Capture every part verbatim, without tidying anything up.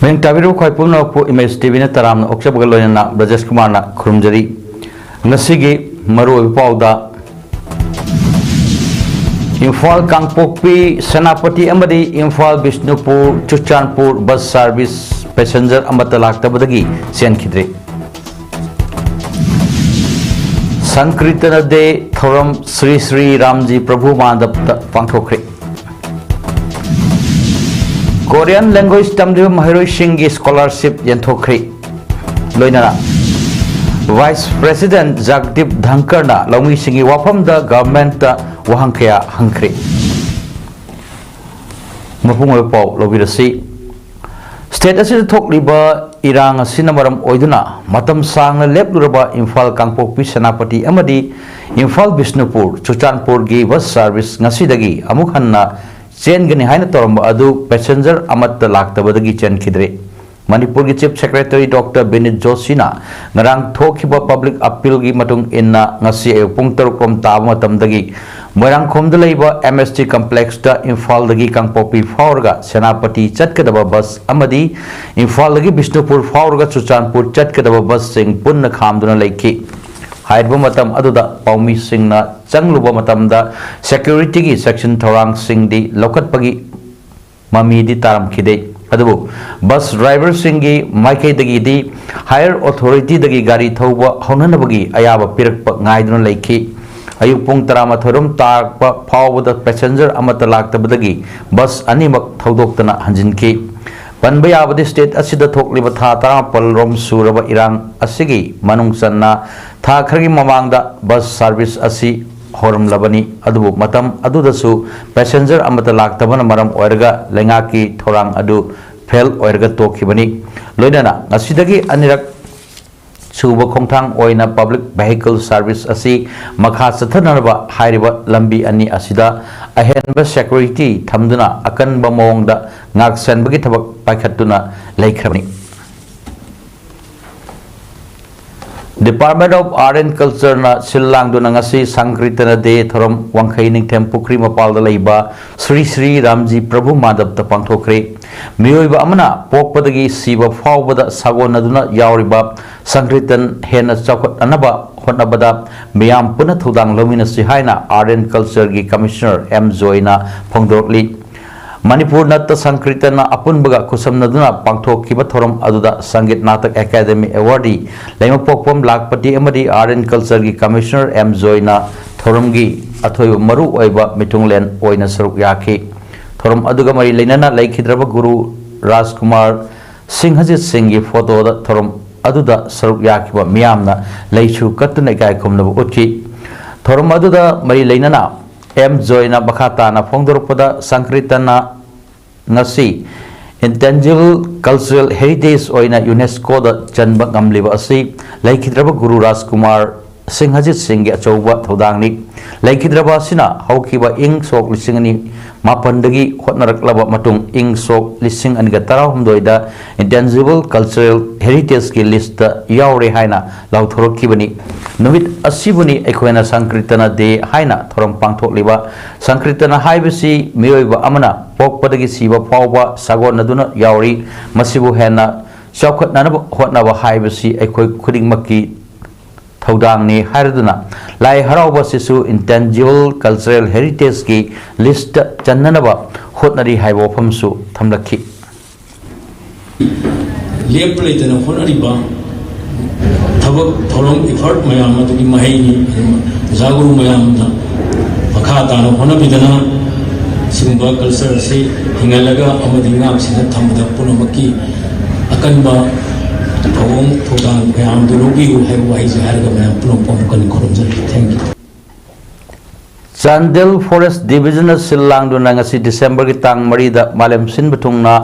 ꯅꯤꯡꯇꯥꯕꯤꯔꯕ ꯈ꯭ꯋꯥꯏ ꯄꯨꯝꯅꯃꯛꯄꯨ ꯏꯃꯦꯖ ꯇꯤꯚꯤꯅ ꯇꯔꯥꯝꯅ ꯑꯣꯛꯆꯕꯒ ꯂꯣꯏꯅꯅ ꯕ꯭ꯔꯖꯦꯁ ꯀꯨꯃꯥꯔꯅ ꯈꯨꯔꯨꯝꯖꯔꯤ꯫ ꯉꯁꯤꯒꯤ ꯃꯔꯨꯑꯣꯏꯕ ꯄꯥꯎꯗ, ꯏꯝꯐꯥꯜ ꯀꯥꯡꯄꯣꯛꯄꯤ, ꯁꯦꯅꯥꯄꯇꯤ ꯑꯃꯗꯤ Imphal Bishnupur Churachandpur bus service passenger ꯑꯃꯠꯇ ꯂꯥꯛꯇꯕꯗꯒꯤ ꯆꯦꯟꯈꯤꯗ꯭ꯔꯦ꯫ ꯁꯪꯀ꯭ꯔꯤꯇꯅ ꯗꯦ ꯊꯧꯔꯝ ꯁ꯭ꯔꯤ ꯁ꯭ꯔꯤ ꯔꯥꯝꯖꯤ ꯄ꯭ꯔꯚꯨ ꯃꯥꯟꯗꯞꯇ ꯄꯥꯡꯊꯣꯛꯈ꯭ꯔꯦ꯫ ꯀꯣꯔꯤꯌꯟ ꯂꯦꯡꯒ꯭ꯋꯦꯖ ꯇꯝꯂꯤꯕ ꯃꯍꯩꯔꯣꯏꯁꯤꯡꯒꯤ ꯁ꯭ꯀꯣꯂꯔꯁꯤꯞ ꯌꯦꯟꯊꯣꯛꯈ꯭ꯔꯦ꯫ ꯂꯣꯏꯅꯅ ꯚꯥꯏꯁ ꯄ꯭ꯔꯦꯁꯤꯗꯦꯟꯠ ꯖꯒꯗꯤꯞ ꯙꯪꯀꯔꯅ ꯂꯧꯃꯤꯁꯤꯡꯒꯤ ꯋꯥꯐꯝꯗ ꯒꯚꯔꯟꯃꯦꯟꯠꯇ ꯋꯥꯍꯪ ꯀꯌꯥ ꯍꯪꯈ꯭ꯔꯦ꯫ ꯃꯄꯨꯡ ꯑꯣꯏꯕ ꯄꯥꯎ ꯂꯧꯕꯤꯔꯁꯤ꯫ ꯁ꯭ꯇꯦꯠ ꯑꯁꯤꯗ ꯊꯣꯛꯂꯤꯕ ꯏꯔꯥꯡ ꯑꯁꯤꯅ ꯃꯔꯝ ꯑꯣꯏꯗꯨꯅ ꯃꯇꯝ ꯁꯥꯡꯅ ꯂꯦꯞꯂꯨꯔꯕ ꯏꯝꯐꯥꯜ ꯀꯥꯡꯄꯣꯛꯄꯤ ꯁꯦꯅꯥꯄꯇꯤ ꯑꯃꯗꯤ ꯏꯝꯐꯥꯜ ꯕꯤꯁꯅꯨꯄꯨꯔ ꯆꯨꯔꯆꯥꯟꯄꯨꯔꯒꯤ ꯕꯁ ꯁꯥꯔꯚꯤꯁ ꯉꯁꯤꯗꯒꯤ ꯑꯃꯨꯛ ꯍꯟꯅ ꯆꯦꯟꯒꯅꯤ ꯍꯥꯏꯅ ꯇꯧꯔꯝꯕ ꯑꯗꯨ ꯄꯦꯁꯦꯟꯖꯔ ꯑꯃꯠꯇ ꯂꯥꯛꯇꯕꯗꯒꯤ ꯆꯦꯟꯈꯤꯗ꯭ꯔꯦ꯫ ꯃꯅꯤꯄꯨꯔꯒꯤ ꯆꯤꯐ ꯁꯦꯀ꯭ꯔꯦꯇꯔꯤ ꯗꯣꯛꯇꯔ ꯕꯤꯅꯤꯠ ꯖꯣꯁꯤꯅ ꯉꯔꯥꯡ ꯊꯣꯛꯈꯤꯕ ꯄꯕ꯭ꯂꯤꯛ ꯑꯄꯤꯜꯒꯤ ꯃꯇꯨꯡ ꯏꯟꯅ ꯉꯁꯤ ꯑꯌꯨꯛ ꯄꯨꯡ ꯇꯔꯨꯛ ꯔꯣꯝ ꯇꯥꯕ ꯃꯇꯝꯗꯒꯤ ꯃꯣꯏꯔꯥꯡꯈꯣꯝꯗ ꯂꯩꯕ ꯑꯦꯝ ꯑꯦꯁ ꯇꯤ ꯀꯝꯄ꯭ꯂꯦꯛꯁꯇ ꯏꯝꯐꯥꯜꯗꯒꯤ ꯀꯥꯡꯄꯣꯛꯄꯤ ꯐꯥꯎꯔꯒ ꯁꯦꯅꯥꯄꯇꯤ ꯆꯠꯀꯗꯕ ꯕꯁ ꯑꯃꯗꯤ ꯏꯝꯐꯥꯜꯗꯒꯤ ꯕꯤꯁꯅꯨꯄꯨꯔ ꯐꯥꯎꯔꯒ ꯆꯨꯔꯆꯥꯟꯄꯨꯔ ꯆꯠꯀꯗꯕ ꯕꯁꯁꯤꯡ ꯄꯨꯟꯅ ꯈꯥꯝꯗꯨꯅ ꯂꯩꯈꯤ꯫ ꯍꯥꯏꯔꯤꯕ ꯃꯇꯝ ꯑꯗꯨꯗ ꯄꯥꯎꯃꯤꯁꯤꯡꯅ ꯆꯪꯂꯨꯕ ꯃꯇꯝꯗ ꯁꯦꯀ꯭ꯌꯨꯔꯤꯇꯤꯒꯤ ꯆꯦꯛꯁꯤꯟ ꯊꯧꯔꯥꯡꯁꯤꯡꯗꯤ ꯂꯧꯈꯠꯄꯒꯤ ꯃꯃꯤꯗꯤ ꯇꯥꯔꯝꯈꯤꯗꯦ꯫ ꯑꯗꯨꯕꯨ ꯕꯁ ꯗ꯭ꯔꯥꯏꯚꯔꯁꯤꯡꯒꯤ ꯃꯥꯏꯀꯩꯗꯒꯤꯗꯤ ꯍꯥꯌꯔ ꯑꯣꯊꯣꯔꯤꯇꯤꯗꯒꯤ ꯒꯥꯔꯤ ꯊꯧꯕ ꯍꯧꯅꯅꯕꯒꯤ ꯑꯌꯥꯕ ꯄꯤꯔꯛꯄ ꯉꯥꯏꯗꯨꯅ ꯂꯩꯈꯤ꯫ ꯑꯌꯨꯛ ꯄꯨꯡ ꯇꯔꯥꯃꯥꯊꯣꯏ ꯔꯣꯝ ꯇꯥꯔꯛꯄ ꯐꯥꯎꯕꯗ ꯄꯦꯁꯦꯟꯖꯔ ꯑꯃꯠꯇ ꯂꯥꯛꯇꯕꯗꯒꯤ ꯕꯁ ꯑꯅꯤꯃꯛ ꯊꯧꯗꯣꯛꯇꯅ ꯍꯟꯖꯤꯟꯈꯤ꯫ ꯄꯟꯕ ꯌꯥꯕꯗꯤ, ꯁ꯭ꯇꯦꯠ ꯑꯁꯤꯗ ꯊꯣꯛꯂꯤꯕ ꯊꯥ ꯇꯔꯥꯃꯥꯄꯜ ꯔꯣꯝ ꯁꯨꯔꯕ ꯏꯔꯥꯡ ꯑꯁꯤꯒꯤ ꯃꯅꯨꯡ ꯆꯟꯅ ꯊꯥ ꯈꯔꯒꯤ ꯃꯃꯥꯡꯗ ꯕꯁ ꯁꯥꯔꯚꯤꯁ ꯑꯁꯤ ꯍꯧꯔꯝꯂꯕꯅꯤ꯫ ꯑꯗꯨꯕꯨ ꯃꯇꯝ ꯑꯗꯨꯗꯁꯨ ꯄꯦꯁꯦꯟꯖꯔ ꯑꯃꯠꯇ ꯂꯥꯛꯇꯕꯅ ꯃꯔꯝ ꯑꯣꯏꯔꯒ ꯂꯩꯉꯥꯛꯀꯤ ꯊꯧꯔꯥꯡ ꯑꯗꯨ ꯐꯦꯜ ꯑꯣꯏꯔꯒ ꯇꯣꯛꯈꯤꯕꯅꯤ꯫ ꯂꯣꯏꯅꯅ ꯉꯁꯤꯗꯒꯤ ꯑꯅꯤꯔꯛ ꯁꯨꯕ ꯈꯣꯡꯊꯥꯡ ꯑꯣꯏꯅ ꯄꯕ꯭ꯂꯤꯛ ꯚꯦꯍꯤꯀꯜ ꯁꯥꯔꯚꯤꯁ ꯑꯁꯤ ꯃꯈꯥ ꯆꯠꯊꯅꯅꯕ ꯍꯥꯏꯔꯤꯕ ꯂꯝꯕꯤ ꯑꯅꯤ ꯑꯁꯤꯗ ꯑꯍꯦꯟꯕ ꯁꯦꯀ꯭ꯌꯨꯔꯤꯇꯤ ꯊꯝꯗꯨꯅ ꯑꯀꯟꯕ ꯃꯑꯣꯡꯗ ꯉꯥꯛꯁꯦꯟꯕꯒꯤ ꯊꯕꯛ ꯄꯥꯏꯈꯠꯇꯨꯅ ꯂꯩꯈ꯭ꯔꯕꯅꯤ꯫ Department of Art and Culture ꯅ ꯁꯤꯜ ꯂꯥꯡꯗꯨꯅ ꯉꯁꯤ ꯁꯪꯀ꯭ꯔꯤꯇꯅ ꯗꯦ ꯊꯧꯔꯝ ꯋꯥꯡꯈꯩ ꯅꯤꯡꯊꯦꯝ ꯄꯨꯈ꯭ꯔꯤ ꯃꯄꯥꯜꯗ ꯂꯩꯕ ꯁ꯭ꯔꯤ ꯁ꯭ꯔꯤ ꯔꯥꯝꯖꯤ ꯄ꯭ꯔꯚꯨ ꯃꯥꯟꯗꯞꯇ ꯄꯥꯡꯊꯣꯛꯈ꯭ꯔꯦ꯫ ꯃꯤꯑꯣꯏꯕ ꯑꯃꯅ ꯄꯣꯛꯄꯗꯒꯤ ꯁꯤꯕ ꯐꯥꯎꯕꯗ ꯁꯥꯒꯣꯟꯅꯗꯨꯅ ꯌꯥꯎꯔꯤꯕ ꯁꯪꯀ꯭ꯔꯤꯇꯟ ꯍꯦꯟꯅ ꯆꯥꯎꯈꯠꯅꯅꯕ ꯍꯣꯠꯅꯕꯗ ꯃꯤꯌꯥꯝ ꯄꯨꯟꯅ ꯊꯧꯗꯥꯡ ꯂꯧꯃꯤꯟꯅꯁꯤ ꯍꯥꯏꯅ Art and Culture ꯒꯤ Commissioner ꯑꯦꯝ ꯖꯣꯏꯅ ꯐꯣꯡꯗꯣꯔꯛꯂꯤ꯫ ꯃꯅꯤꯄꯨꯔ ꯅꯠꯇ ꯁꯪꯀ꯭ꯔꯤꯇꯅ ꯑꯄꯨꯟꯕꯒ ꯈꯨꯠꯁꯝꯅꯗꯨꯅ ꯄꯥꯡꯊꯣꯛꯈꯤꯕ ꯊꯧꯔꯝ ꯑꯗꯨꯗ ꯁꯪꯒꯤꯠ ꯅꯥꯇꯛ ꯑꯦꯀꯥꯗꯦꯃꯤ ꯑꯦꯋꯥꯔꯗꯤ ꯂꯩꯃꯄꯣꯛꯄꯝ ꯂꯥꯛꯄꯇꯤ ꯑꯃꯗꯤ Art and Culture ꯒꯤ Commissioner ꯑꯦꯝ ꯖꯣꯏꯅ ꯊꯧꯔꯝꯒꯤ ꯑꯊꯣꯏꯕ ꯃꯔꯨ ꯑꯣꯏꯕ ꯃꯤꯊꯨꯡꯂꯦꯟ ꯑꯣꯏꯅ ꯁꯔꯨꯛ ꯌꯥꯈꯤ꯫ ꯊꯧꯔꯝ ꯑꯗꯨꯒ ꯃꯔꯤ ꯂꯩꯅꯅ ꯂꯩꯈꯤꯗ꯭ꯔꯕ ꯒꯨꯔꯨ ꯔꯥꯖꯀꯨꯃꯥꯔ ꯁꯤꯡꯍꯖꯤꯠ ꯁꯤꯡꯒꯤ ꯐꯣꯇꯣꯗ ꯊꯧꯔꯝ ꯑꯗꯨꯗ ꯁꯔꯨꯛ ꯌꯥꯈꯤꯕ ꯃꯤꯌꯥꯝꯅ ꯂꯩꯁꯨ ꯀꯠꯇꯨꯅ ꯏꯀꯥꯏ ꯈꯨꯝꯅꯕ ꯎꯠꯈꯤ꯫ ꯊꯧꯔꯝ ꯑꯗꯨꯗ ꯃꯔꯤ ꯂꯩꯅꯅ ꯑꯦꯝ ꯖꯣꯏꯅ ꯃꯈꯥ ꯇꯥꯅ ꯐꯣꯡꯗꯣꯔꯛꯄꯗ, ꯁꯪꯀ꯭ꯔꯤꯇꯅ ꯉꯁꯤ Intangible Cultural Heritage ꯑꯣꯏꯅ ꯌꯨꯅꯦꯁꯀꯣꯗ ꯆꯟꯕ ꯉꯝꯂꯤꯕ ꯑꯁꯤ ꯂꯩꯈꯤꯗ꯭ꯔꯕ ꯒꯨꯔꯨ ꯔꯥꯖꯀꯨꯃꯥꯔ ꯁꯤꯡꯍꯖꯤꯠ ꯁꯤꯡꯒꯤ ꯑꯆꯧꯕ ꯊꯧꯗꯥꯡꯅꯤ꯫ ꯂꯩꯈꯤꯗ꯭ꯔꯕ ꯑꯁꯤꯅ ꯍꯧꯈꯤꯕ ꯏꯪ ꯁꯣꯛ ꯂꯤꯁꯤꯡ ꯑꯅꯤ ꯃꯥꯄꯟꯗꯒꯤ ꯍꯣꯠꯅꯔꯛꯂꯕ ꯃꯇꯨꯡ, ꯏꯪ ꯁꯣꯛ ꯂꯤꯁꯤꯡ ꯑꯅꯤꯒ ꯇꯔꯥꯍꯨꯝꯗꯣꯏꯗ Intangible Cultural Heritage ꯀꯤ ꯂꯤꯁꯇ ꯌꯥꯎꯔꯦ ꯍꯥꯏꯅ ꯂꯥꯎꯊꯣꯔꯛꯈꯤꯕꯅꯤ꯫ ꯅꯨꯃꯤꯠ ꯑꯁꯤꯕꯨꯅꯤ ꯑꯩꯈꯣꯏꯅ ꯁꯪꯀ꯭ꯔꯤꯇꯅ ꯗꯦ ꯍꯥꯏꯅ ꯊꯧꯔꯝ ꯄꯥꯡꯊꯣꯛꯂꯤꯕ꯫ ꯁꯪꯀ꯭ꯔꯤꯇꯅ ꯍꯥꯏꯕꯁꯤ ꯃꯤꯑꯣꯏꯕ ꯑꯃꯅ ꯄꯣꯛꯄꯗꯒꯤ ꯁꯤꯕ ꯐꯥꯎꯕ ꯁꯥꯒꯣꯟꯅꯗꯨꯅ ꯌꯥꯎꯔꯤ꯫ ꯃꯁꯤꯕꯨ ꯍꯦꯟꯅ ꯆꯥꯎꯈꯠꯅꯅꯕ ꯍꯣꯠꯅꯕ ꯍꯥꯏꯕꯁꯤ ꯑꯩꯈꯣꯏ ꯈꯨꯗꯤꯡꯃꯛꯀꯤ ꯊꯧꯗꯥꯡꯅꯤ ꯍꯥꯏꯔꯗꯨꯅ, ꯂꯥꯏ ꯍꯔꯥꯎꯕ ꯑꯁꯤꯁꯨ Intangible Cultural Heritage ꯀꯤ ꯂꯤꯁꯇ ꯆꯟꯅꯅꯕ ꯍꯣꯠꯅꯔꯤ ꯍꯥꯏꯕ ꯋꯥꯐꯝꯁꯨ ꯊꯝꯂꯛꯈꯤ꯫ ꯂꯦꯞꯄ ꯂꯩꯇꯅ ꯍꯣꯠꯅꯔꯤꯕ ꯊꯕꯛ ꯊꯧꯔꯝ effort ꯃꯌꯥꯝ ꯑꯗꯨꯒꯤ ꯃꯍꯩꯅꯤ꯫ ꯑꯣꯖꯥ ꯒꯨꯔꯨ ꯃꯌꯥꯝꯅ ꯃꯈꯥ ꯇꯥꯅ ꯍꯣꯠꯅꯕꯤꯗꯅ ꯁꯤꯒꯨꯝꯕ culture ꯑꯁꯤ ꯍꯤꯡꯍꯜꯂꯒ ꯑꯃꯗꯤ ꯉꯥꯛ ꯁꯦꯟꯅ ꯊꯝꯕꯗ ꯄꯨꯝꯅꯃꯛꯀꯤ ꯑꯀꯟꯕ ꯊꯧꯑꯣꯡ ꯊꯧꯗꯥꯡ ꯃꯌꯥꯝꯗꯨ ꯂꯧꯕꯤꯌꯨ ꯍꯥꯏꯕ ꯋꯥꯍꯩꯁꯤ ꯍꯥꯏꯔꯒ ꯃꯌꯥꯝ ꯄꯨꯝꯅꯃꯛꯄꯨ ꯑꯃꯨꯛ ꯍꯟꯅ ꯈꯨꯔꯨꯝꯖꯔꯤ꯫ Thank you꯫ Chandel Forest Division ꯅ ꯁꯤꯜ ꯂꯥꯡꯗꯨꯅ ꯉꯁꯤ December ꯒꯤ ꯇꯥꯡ ꯃꯔꯤꯗ ꯃꯥꯂꯦꯝ ꯁꯤꯟꯕ ꯊꯨꯡꯅ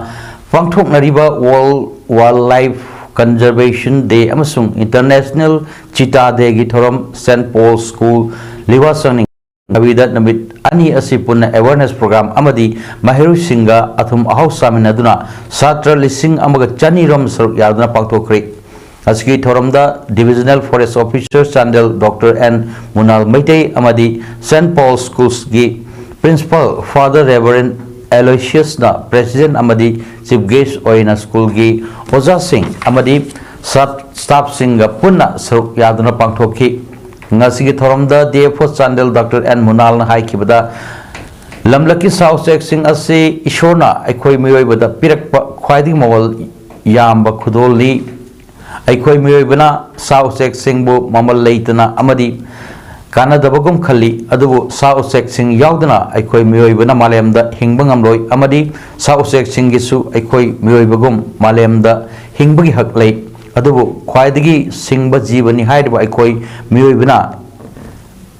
ꯄꯥꯡꯊꯣꯛꯅꯔꯤꯕ World Wildlife Conservation Day ꯑꯃꯁꯨꯡ International Cheetah Day ꯒꯤ ꯊꯧꯔꯝ Saint Paul School ꯂꯤꯋꯥ ꯆꯪꯅꯤꯡ ꯑꯕꯤꯗ ꯅꯨꯃꯤꯠ ꯑꯅꯤ ꯑꯁꯤ ꯄꯨꯟꯅ awareness program ꯑꯃꯗꯤ ꯃꯍꯩꯔꯣꯏꯁꯤꯡꯒ ꯑꯊꯨꯝ ꯑꯍꯥꯎ ꯆꯥꯃꯤꯟꯅꯗꯨꯅ ꯁꯥꯇ꯭ꯔ ꯂꯤꯁꯤꯡ ꯑꯃꯒ ꯆꯅꯤ ꯔꯣꯝ ꯁꯔꯨꯛ ꯌꯥꯗꯨꯅ ꯄꯥꯡꯊꯣꯛꯈ꯭ꯔꯦ꯫ ꯑꯁꯤꯒꯤ ꯊꯧꯔꯝꯗ Divisional Forest Officer Chandel doctor N Munal Meitei ꯑꯃꯗꯤ Saint Paul Schools ꯀꯤ Principal Father Reverend Aloysius ꯅ President ꯑꯃꯗꯤ Chief Guest ꯑꯣꯏꯅ ꯁ꯭ꯀꯨꯜꯒꯤ ꯑꯣꯖꯥꯁꯤꯡ ꯑꯃꯗꯤ staff ꯁꯤꯡꯒ ꯄꯨꯟꯅ ꯁꯔꯨꯛ ꯌꯥꯗꯨꯅ ꯄꯥꯡꯊꯣꯛꯈꯤ꯫ ꯉꯁꯤꯒꯤ ꯊꯧꯔꯝꯗ D F O Chandel doctor N ꯃꯨꯅꯥꯜꯅ ꯍꯥꯏꯈꯤꯕꯗ, ꯂꯝꯂꯛꯀꯤ ꯁꯥ ꯎꯆꯦꯛꯁꯤꯡ ꯑꯁꯤ ꯏꯁꯣꯔꯅ ꯑꯩꯈꯣꯏ ꯃꯤꯑꯣꯏꯕꯗ ꯄꯤꯔꯛꯄ ꯈ꯭ꯋꯥꯏꯗꯒꯤ ꯃꯃꯜ ꯌꯥꯝꯕ ꯈꯨꯗꯣꯜꯅꯤ꯫ ꯑꯩꯈꯣꯏ ꯃꯤꯑꯣꯏꯕꯅ ꯁꯥ ꯎꯆꯦꯛꯁꯤꯡꯕꯨ ꯃꯃꯜ ꯂꯩꯇꯅ ꯑꯃꯗꯤ ꯀꯥꯟꯅꯗꯕꯒꯨꯝ ꯈꯜꯂꯤ, ꯑꯗꯨꯕꯨ ꯁꯥ ꯎꯆꯦꯛꯁꯤꯡ ꯌꯥꯎꯗꯅ ꯑꯩꯈꯣꯏ ꯃꯤꯑꯣꯏꯕꯅ ꯃꯥꯂꯦꯝꯗ ꯍꯤꯡꯕ ꯉꯝꯂꯣꯏ, ꯑꯃꯗꯤ ꯁꯥ ꯎꯆꯦꯛꯁꯤꯡꯒꯤꯁꯨ ꯑꯩꯈꯣꯏ ꯃꯤꯑꯣꯏꯕꯒꯨꯝ ꯃꯥꯂꯦꯝꯗ ꯍꯤꯡꯕꯒꯤ ꯍꯛ ꯂꯩ꯫ ꯑꯗꯨꯕꯨ ꯈ꯭ꯋꯥꯏꯗꯒꯤ ꯁꯤꯡꯕ ꯖꯤꯕꯅꯤ ꯍꯥꯏꯔꯤꯕ ꯑꯩꯈꯣꯏ ꯃꯤꯑꯣꯏꯕꯅ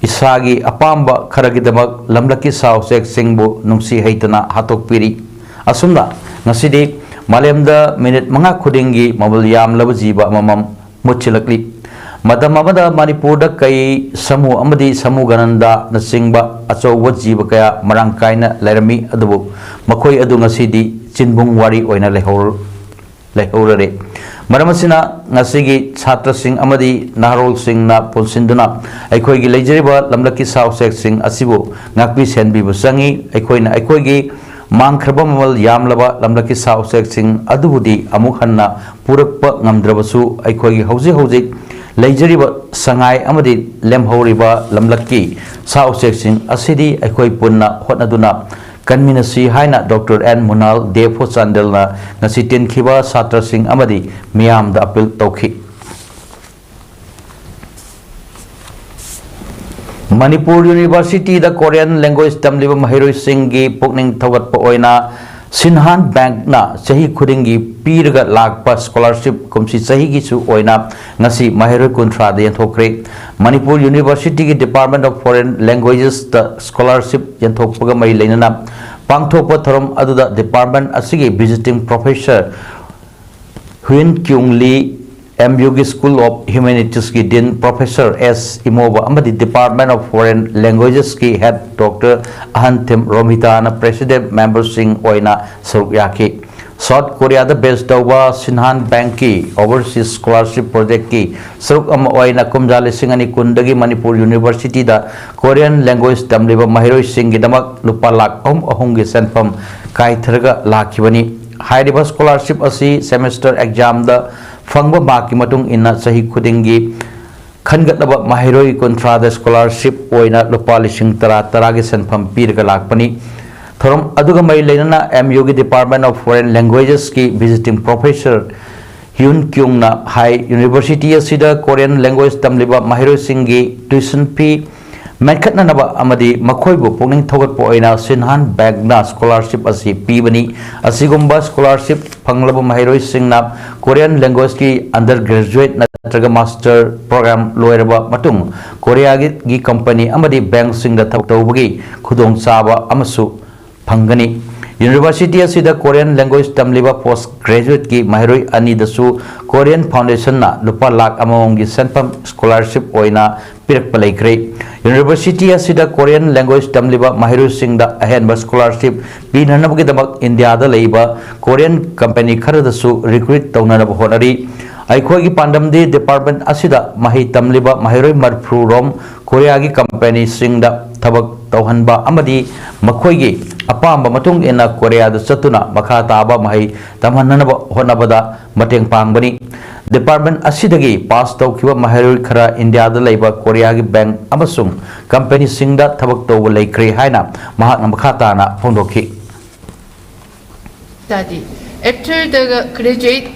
ꯏꯁꯥꯒꯤ ꯑꯄꯥꯝꯕ ꯈꯔꯒꯤꯗꯃꯛ ꯂꯝꯂꯛꯀꯤ ꯁꯥ ꯎꯆꯦꯛꯁꯤꯡꯕꯨ ꯅꯨꯡꯁꯤ ꯍꯩꯇꯅ ꯍꯥꯠꯇꯣꯛꯄꯤꯔꯤ꯫ ꯑꯁꯨꯝꯅ ꯉꯁꯤꯗꯤ ꯃꯥꯂꯦꯝꯗ ꯃꯤꯅꯤꯠ ꯃꯉꯥ ꯈꯨꯗꯤꯡꯒꯤ ꯃꯃꯜ ꯌꯥꯝꯂꯕ ꯖꯤꯕ ꯑꯃꯃꯝ ꯃꯨꯠꯁꯤꯜꯂꯛꯂꯤ꯫ ꯃꯇꯝ ꯑꯃꯗ ꯃꯅꯤꯄꯨꯔꯗ ꯀꯩ, ꯁꯥꯃꯨ ꯑꯃꯗꯤ ꯁꯥꯃꯨ ꯒꯅꯟꯗꯥꯅꯆꯤꯡꯕ ꯑꯆꯧꯕ ꯖꯤꯕ ꯀꯌꯥ ꯃꯔꯥꯡ ꯀꯥꯏꯅ ꯂꯩꯔꯝꯃꯤ, ꯑꯗꯨꯕꯨ ꯃꯈꯣꯏ ꯑꯗꯨ ꯉꯁꯤꯗꯤ ꯆꯤꯟꯕꯨꯡ ꯋꯥꯔꯤ ꯑꯣꯏꯅ ꯂꯩꯍꯧꯔ-, ꯂꯩꯍꯧꯔꯔꯦ꯫ ꯃꯔꯝ ꯑꯁꯤꯅ ꯉꯁꯤꯒꯤ ꯁꯥꯇ꯭ꯔꯁꯤꯡ ꯑꯃꯗꯤ ꯅꯍꯥꯔꯣꯜꯁꯤꯡꯅ ꯄꯨꯟꯁꯤꯟꯗꯨꯅ ꯑꯩꯈꯣꯏꯒꯤ ꯂꯩꯖꯔꯤꯕ ꯂꯝꯂꯛꯀꯤ ꯁꯥ ꯎꯆꯦꯛꯁꯤꯡ ꯑꯁꯤꯕꯨ ꯉꯥꯛꯄꯤ ꯁꯦꯟꯕꯤꯕ ꯆꯪꯏ꯫ ꯑꯩꯈꯣꯏꯅ ꯑꯩꯈꯣꯏꯒꯤ ꯃꯥꯡꯈ꯭ꯔꯕ ꯃꯃꯜ ꯌꯥꯝꯂꯕ ꯂꯝꯂꯛꯀꯤ ꯁꯥ ꯎꯆꯦꯛꯁꯤꯡ ꯑꯗꯨꯕꯨꯗꯤ ꯑꯃꯨꯛ ꯍꯟꯅ ꯄꯨꯔꯛꯄ ꯉꯝꯗ꯭ꯔꯕꯁꯨ, ꯑꯩꯈꯣꯏꯒꯤ ꯍꯧꯖꯤꯛ ꯍꯧꯖꯤꯛ ꯂꯩꯖꯔꯤꯕ ꯁꯉꯥꯏ ꯑꯃꯗꯤ ꯂꯦꯝꯍꯧꯔꯤꯕ ꯂꯝꯂꯛꯀꯤ ꯁꯥ ꯎꯆꯦꯛꯁꯤꯡ ꯑꯁꯤꯗꯤ ꯑꯩꯈꯣꯏ ꯄꯨꯟꯅ ꯍꯣꯠꯅꯗꯨꯅ ꯀꯟꯃꯤꯟꯅꯁꯤ ꯍꯥꯏꯅ doctor N Munal, D F O ꯆꯥꯟꯗꯦꯜꯅ ꯉꯁꯤ ꯇꯤꯟꯈꯤꯕ ꯁꯥꯇ꯭ꯔꯁꯤꯡ ꯑꯃꯗꯤ ꯃꯤꯌꯥꯝꯗ ꯑꯄꯤꯜ ꯇꯧꯈꯤ꯫ ꯃꯅꯤꯄꯨꯔ ꯌꯨꯅꯤꯚꯔꯁꯤꯇꯤꯗ Korean language ꯇꯝꯂꯤꯕ ꯃꯍꯩꯔꯣꯏꯁꯤꯡꯒꯤ ꯄꯨꯛꯅꯤꯡ ꯊꯧꯒꯠꯄ ꯑꯣꯏꯅ ꯁꯤꯟꯍꯥꯟ ꯕꯦꯡꯛꯅ ꯆꯍꯤ ꯈꯨꯗꯤꯡꯒꯤ ꯄꯤꯔꯒ ꯂꯥꯛꯄ scholarship ꯀꯨꯝꯁꯤ ꯆꯍꯤꯒꯤꯁꯨ ꯑꯣꯏꯅ ꯉꯁꯤ ꯃꯍꯩꯔꯣꯏ ꯀꯨꯟꯊ꯭ꯔꯥꯗ ꯌꯦꯟꯊꯣꯛꯈ꯭ꯔꯦ꯫ ꯃꯅꯤꯄꯨꯔ ꯌꯨꯅꯤꯚꯔꯁꯤꯇꯤꯒꯤ Department of Foreign Languagesꯇ scholarship ꯌꯦꯟꯊꯣꯛꯄꯒ ꯃꯔꯤ ꯂꯩꯅꯅ ꯄꯥꯡꯊꯣꯛꯄ ꯊꯧꯔꯝ ꯑꯗꯨꯗ department ꯑꯁꯤꯒꯤ visiting professor ꯍꯨꯏꯟ ꯀ꯭ꯌꯨꯡ ꯂꯤ, ꯑꯦꯝ ꯌꯨꯒꯤ School of Humanities ꯀꯤ Dean Professor ꯑꯦꯁ ꯏꯃꯣꯕ ꯑꯃꯗꯤ Department of Foreign Languages ꯀꯤ Head Doctor ꯑꯍꯟꯊꯦꯝ ꯔꯣꯃꯤꯇꯥꯅ President member ꯁꯤꯡ ꯑꯣꯏꯅ ꯁꯔꯨꯛ ꯌꯥꯈꯤ꯫ ꯁꯥꯎꯠ ꯀꯣꯔꯤꯌꯥꯗ base ꯇꯧꯕ ꯁꯤꯟꯍꯥꯟ ꯕꯦꯡꯛꯀꯤ Overseas Scholarship Project ꯀꯤ ꯁꯔꯨꯛ ꯑꯃ ꯑꯣꯏꯅ ꯀꯨꯝꯖꯥ ꯂꯤꯁꯤꯡ ꯑꯅꯤ ꯀꯨꯟꯗꯒꯤ ꯃꯅꯤꯄꯨꯔ University ꯗ Korean language ꯇꯝꯂꯤꯕ ꯃꯍꯩꯔꯣꯏꯁꯤꯡꯒꯤꯗꯃꯛ ꯂꯨꯄꯥ ꯂꯥꯈ ꯑꯍꯨꯝ ꯑꯍꯨꯝꯒꯤ ꯁꯦꯟꯐꯝ ꯀꯥꯏꯊꯔꯒ ꯂꯥꯛꯈꯤꯕꯅꯤ꯫ ꯍꯥꯏꯔꯤꯕ scholarship ꯑꯁꯤ semester exam ꯗ ꯐꯪꯕ mark ꯀꯤ ꯃꯇꯨꯡ ꯏꯟꯅ ꯆꯍꯤ ꯈꯨꯗꯤꯡꯒꯤ ꯈꯟꯒꯠꯂꯕ ꯃꯍꯩꯔꯣꯏ ꯀꯨꯟꯊ꯭ꯔꯥꯗ scholarship ꯑꯣꯏꯅ ꯂꯨꯄꯥ ꯂꯤꯁꯤꯡ ꯇꯔꯥ ꯇꯔꯥꯒꯤ ꯁꯦꯟꯐꯝ ꯄꯤꯔꯒ ꯂꯥꯛꯄꯅꯤ꯫ ꯊꯧꯔꯝ ꯑꯗꯨꯒ ꯃꯔꯤ ꯂꯩꯅꯅ ꯑꯦꯝ ꯌꯨꯒꯤ Department of Foreign Languages ꯀꯤ Visiting Professor ꯍ꯭ꯌꯨꯟ ꯀ꯭ꯌꯨꯡꯅ ꯍꯥꯏ, University ꯑꯁꯤꯗ Korean language ꯇꯝꯂꯤꯕ ꯃꯍꯩꯔꯣꯏꯁꯤꯡꯒꯤ tuition fee ꯃꯦꯟꯈꯠꯅꯅꯕ ꯑꯃꯗꯤ ꯃꯈꯣꯏꯕꯨ ꯄꯨꯛꯅꯤꯡ ꯊꯧꯒꯠꯄ ꯑꯣꯏꯅ ꯁꯤꯟꯍꯥꯟ ꯕꯦꯡꯛꯅ scholarship ꯑꯁꯤ ꯄꯤꯕꯅꯤ꯫ ꯑꯁꯤꯒꯨꯝꯕ scholarship ꯐꯪꯂꯕ ꯃꯍꯩꯔꯣꯏꯁꯤꯡꯅ Korean language ꯀꯤ undergraduate ꯅꯠꯇ꯭ꯔꯒ master program ꯂꯣꯏꯔꯕ ꯃꯇꯨꯡ ꯀꯣꯔꯤꯌꯥꯒꯤ company ꯑꯃꯗꯤ ꯕꯦꯡꯛꯁꯤꯡꯗ ꯊꯕꯛ ꯇꯧꯕꯒꯤ ꯈꯨꯗꯣꯡꯆꯥꯕ ꯑꯃꯁꯨ ꯐꯪꯒꯅꯤ꯫ University ꯑꯁꯤꯗ Korean language ꯇꯝꯂꯤꯕ post graduate ꯀꯤ ꯃꯍꯩꯔꯣꯏ ꯑꯅꯤꯗꯁꯨ Korean Foundation ꯅ ꯂꯨꯄꯥ ꯂꯥꯈ ꯑꯃꯃꯝꯒꯤ ꯁꯦꯟꯐꯝ scholarship ꯑꯣꯏꯅ ꯄꯤꯔꯛꯄ ꯂꯩꯈ꯭ꯔꯦ꯫ University ꯑꯁꯤꯗ Korean language ꯇꯝꯂꯤꯕ ꯃꯍꯩꯔꯣꯏꯁꯤꯡꯗ ꯑꯍꯦꯟꯕ scholarship ꯄꯤꯅꯅꯕꯒꯤꯗꯃꯛ ꯏꯟꯗꯤꯌꯥꯗ ꯂꯩꯕ Korean company ꯈꯔꯗꯁꯨ recruit ꯇꯧꯅꯅꯕ ꯍꯣꯠꯅꯔꯤ꯫ ꯑꯩꯈꯣꯏꯒꯤ ꯄꯥꯟꯗꯝꯗꯤ department ꯑꯁꯤꯗ ꯃꯍꯩ ꯇꯝꯂꯤꯕ ꯃꯍꯩꯔꯣꯏ ꯃꯔꯤꯐꯨ ꯔꯣꯝ ꯀꯣꯔꯤꯌꯥꯒꯤ company ꯁꯤꯡꯗ ꯊꯕꯛ ꯇꯧꯍꯟꯕ ꯑꯃꯗꯤ ꯃꯈꯣꯏꯒꯤ ꯑꯄꯥꯝꯕ ꯃꯇꯨꯡ ꯏꯟꯅ ꯀꯣꯔꯤꯌꯥꯗ ꯆꯠꯇꯨꯅ ꯃꯈꯥ ꯇꯥꯕ ꯃꯍꯩ ꯇꯝꯍꯟꯅꯕ ꯍꯣꯠꯅꯕꯗ ꯃꯇꯦꯡ ꯄꯥꯡꯕꯅꯤ꯫ Department ꯑꯁꯤꯗꯒꯤ pass ꯇꯧꯈꯤꯕ ꯃꯍꯩꯔꯣꯏ ꯈꯔ ꯏꯟꯗꯤꯌꯥꯗ ꯂꯩꯕ ꯀꯣꯔꯤꯌꯥꯒꯤ ꯕꯦꯡꯛ ꯑꯃꯁꯨꯡ company ꯁꯤꯡꯗ ꯊꯕꯛ ꯇꯧꯕ ꯂꯩꯈ꯭ꯔꯦ ꯍꯥꯏꯅ ꯃꯍꯥꯛꯅ ꯃꯈꯥ ꯇꯥꯅ ꯐꯣꯡꯗꯣꯛꯈꯤ꯫ Study. After the graduate,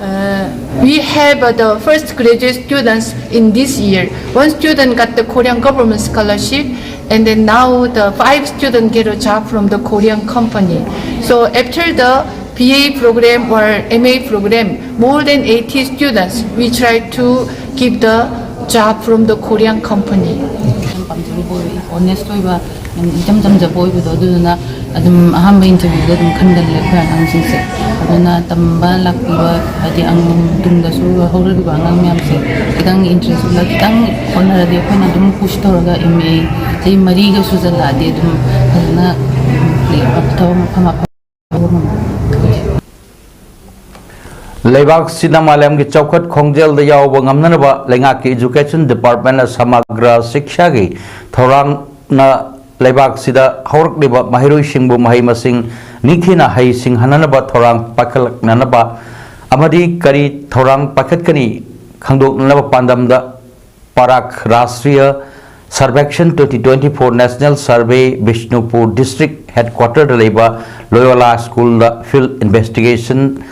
uh, we have uh, the first graduate students in this year. One student got the Korean government scholarship, and then now the five students get a job from the Korean company. So after the B A program or M A program, more than eighty students, we try to give the job from the Korean company. ꯌꯥꯝ ꯄꯥꯝꯖꯕ ꯑꯣꯏꯕ, honest ꯑꯣꯏꯕ, ꯌꯥꯝ ꯏꯆꯝ ꯆꯝꯖꯕ ꯑꯣꯏꯕꯗꯣ, ꯑꯗꯨꯗꯨꯅ ꯑꯗꯨꯝ ꯑꯍꯥꯟꯕ ꯏꯟꯇꯔꯚ꯭ꯌꯨꯗ ꯑꯗꯨꯝ ꯈꯟꯒꯜꯂꯦ ꯑꯩꯈꯣꯏ ꯑꯉꯥꯡꯁꯤꯡꯁꯦ꯫ ꯑꯗꯨꯅ ꯇꯝꯕ ꯂꯥꯛꯄꯤꯕ, ꯍꯥꯏꯗꯤ ꯑꯪ-, ꯇꯨꯡꯗꯁꯨ ꯍꯧꯔꯛꯂꯤꯕ ꯑꯉꯥꯡ ꯃꯌꯥꯝꯁꯦ ꯈꯤꯇꯪ ꯏꯟꯇꯔꯦꯁ ꯎꯠꯂ ꯈꯤꯇꯪ ꯍꯣꯠꯅꯔꯗꯤ ꯑꯩꯈꯣꯏꯅ ꯑꯗꯨꯝ ꯄꯨꯁ ꯇꯧꯔꯒ ꯑꯦꯝ ꯑꯦ ꯆꯍꯤ ꯃꯔꯤꯒ ꯁꯨꯖꯜꯂꯛꯑꯗꯤ ꯑꯗꯨꯝ ꯐꯖꯅ, ꯎꯝ, ꯊꯕꯛ ꯃꯐꯝ ꯑꯐꯕ ꯐꯪꯕ ꯉꯝꯃꯤ꯫ ꯂꯩꯕꯥꯛꯁꯤꯅ ꯃꯥꯂꯦꯝꯒꯤ ꯆꯥꯎꯈꯠ ꯈꯣꯡꯖꯦꯜꯗ ꯌꯥꯎꯕ ꯉꯝꯅꯅꯕ ꯂꯩꯉꯥꯛꯀꯤ Education Department ꯅ ꯁꯃꯒ꯭ꯔ ꯁꯤꯛꯁꯥꯒꯤ ꯊꯧꯔꯥꯡꯅ ꯂꯩꯕꯥꯛꯁꯤꯗ ꯍꯧꯔꯛꯂꯤꯕ ꯃꯍꯩꯔꯣꯏꯁꯤꯡꯕꯨ ꯃꯍꯩ ꯃꯁꯤꯡ ꯅꯤꯡꯊꯤꯅ ꯍꯩꯁꯤꯡꯍꯟꯅꯅꯕ ꯊꯧꯔꯥꯡ ꯄꯥꯏꯈꯠꯂꯛꯅꯅꯕ ꯑꯃꯗꯤ ꯀꯔꯤ ꯊꯧꯔꯥꯡ ꯄꯥꯏꯈꯠꯀꯅꯤ ꯈꯪꯗꯣꯛꯅꯅꯕ ꯄꯥꯟꯗꯝꯗ ꯄꯥꯔꯥꯛ ꯔꯥꯁꯇ꯭ꯔꯤꯌ ꯁꯔꯚꯦꯛꯁꯟ twenty twenty-four National Survey Bishnupur District Headquarter ꯗ ꯂꯩꯕ ꯂꯣꯌꯣꯂꯥ ꯁ꯭ꯀꯨꯜꯗ field investigation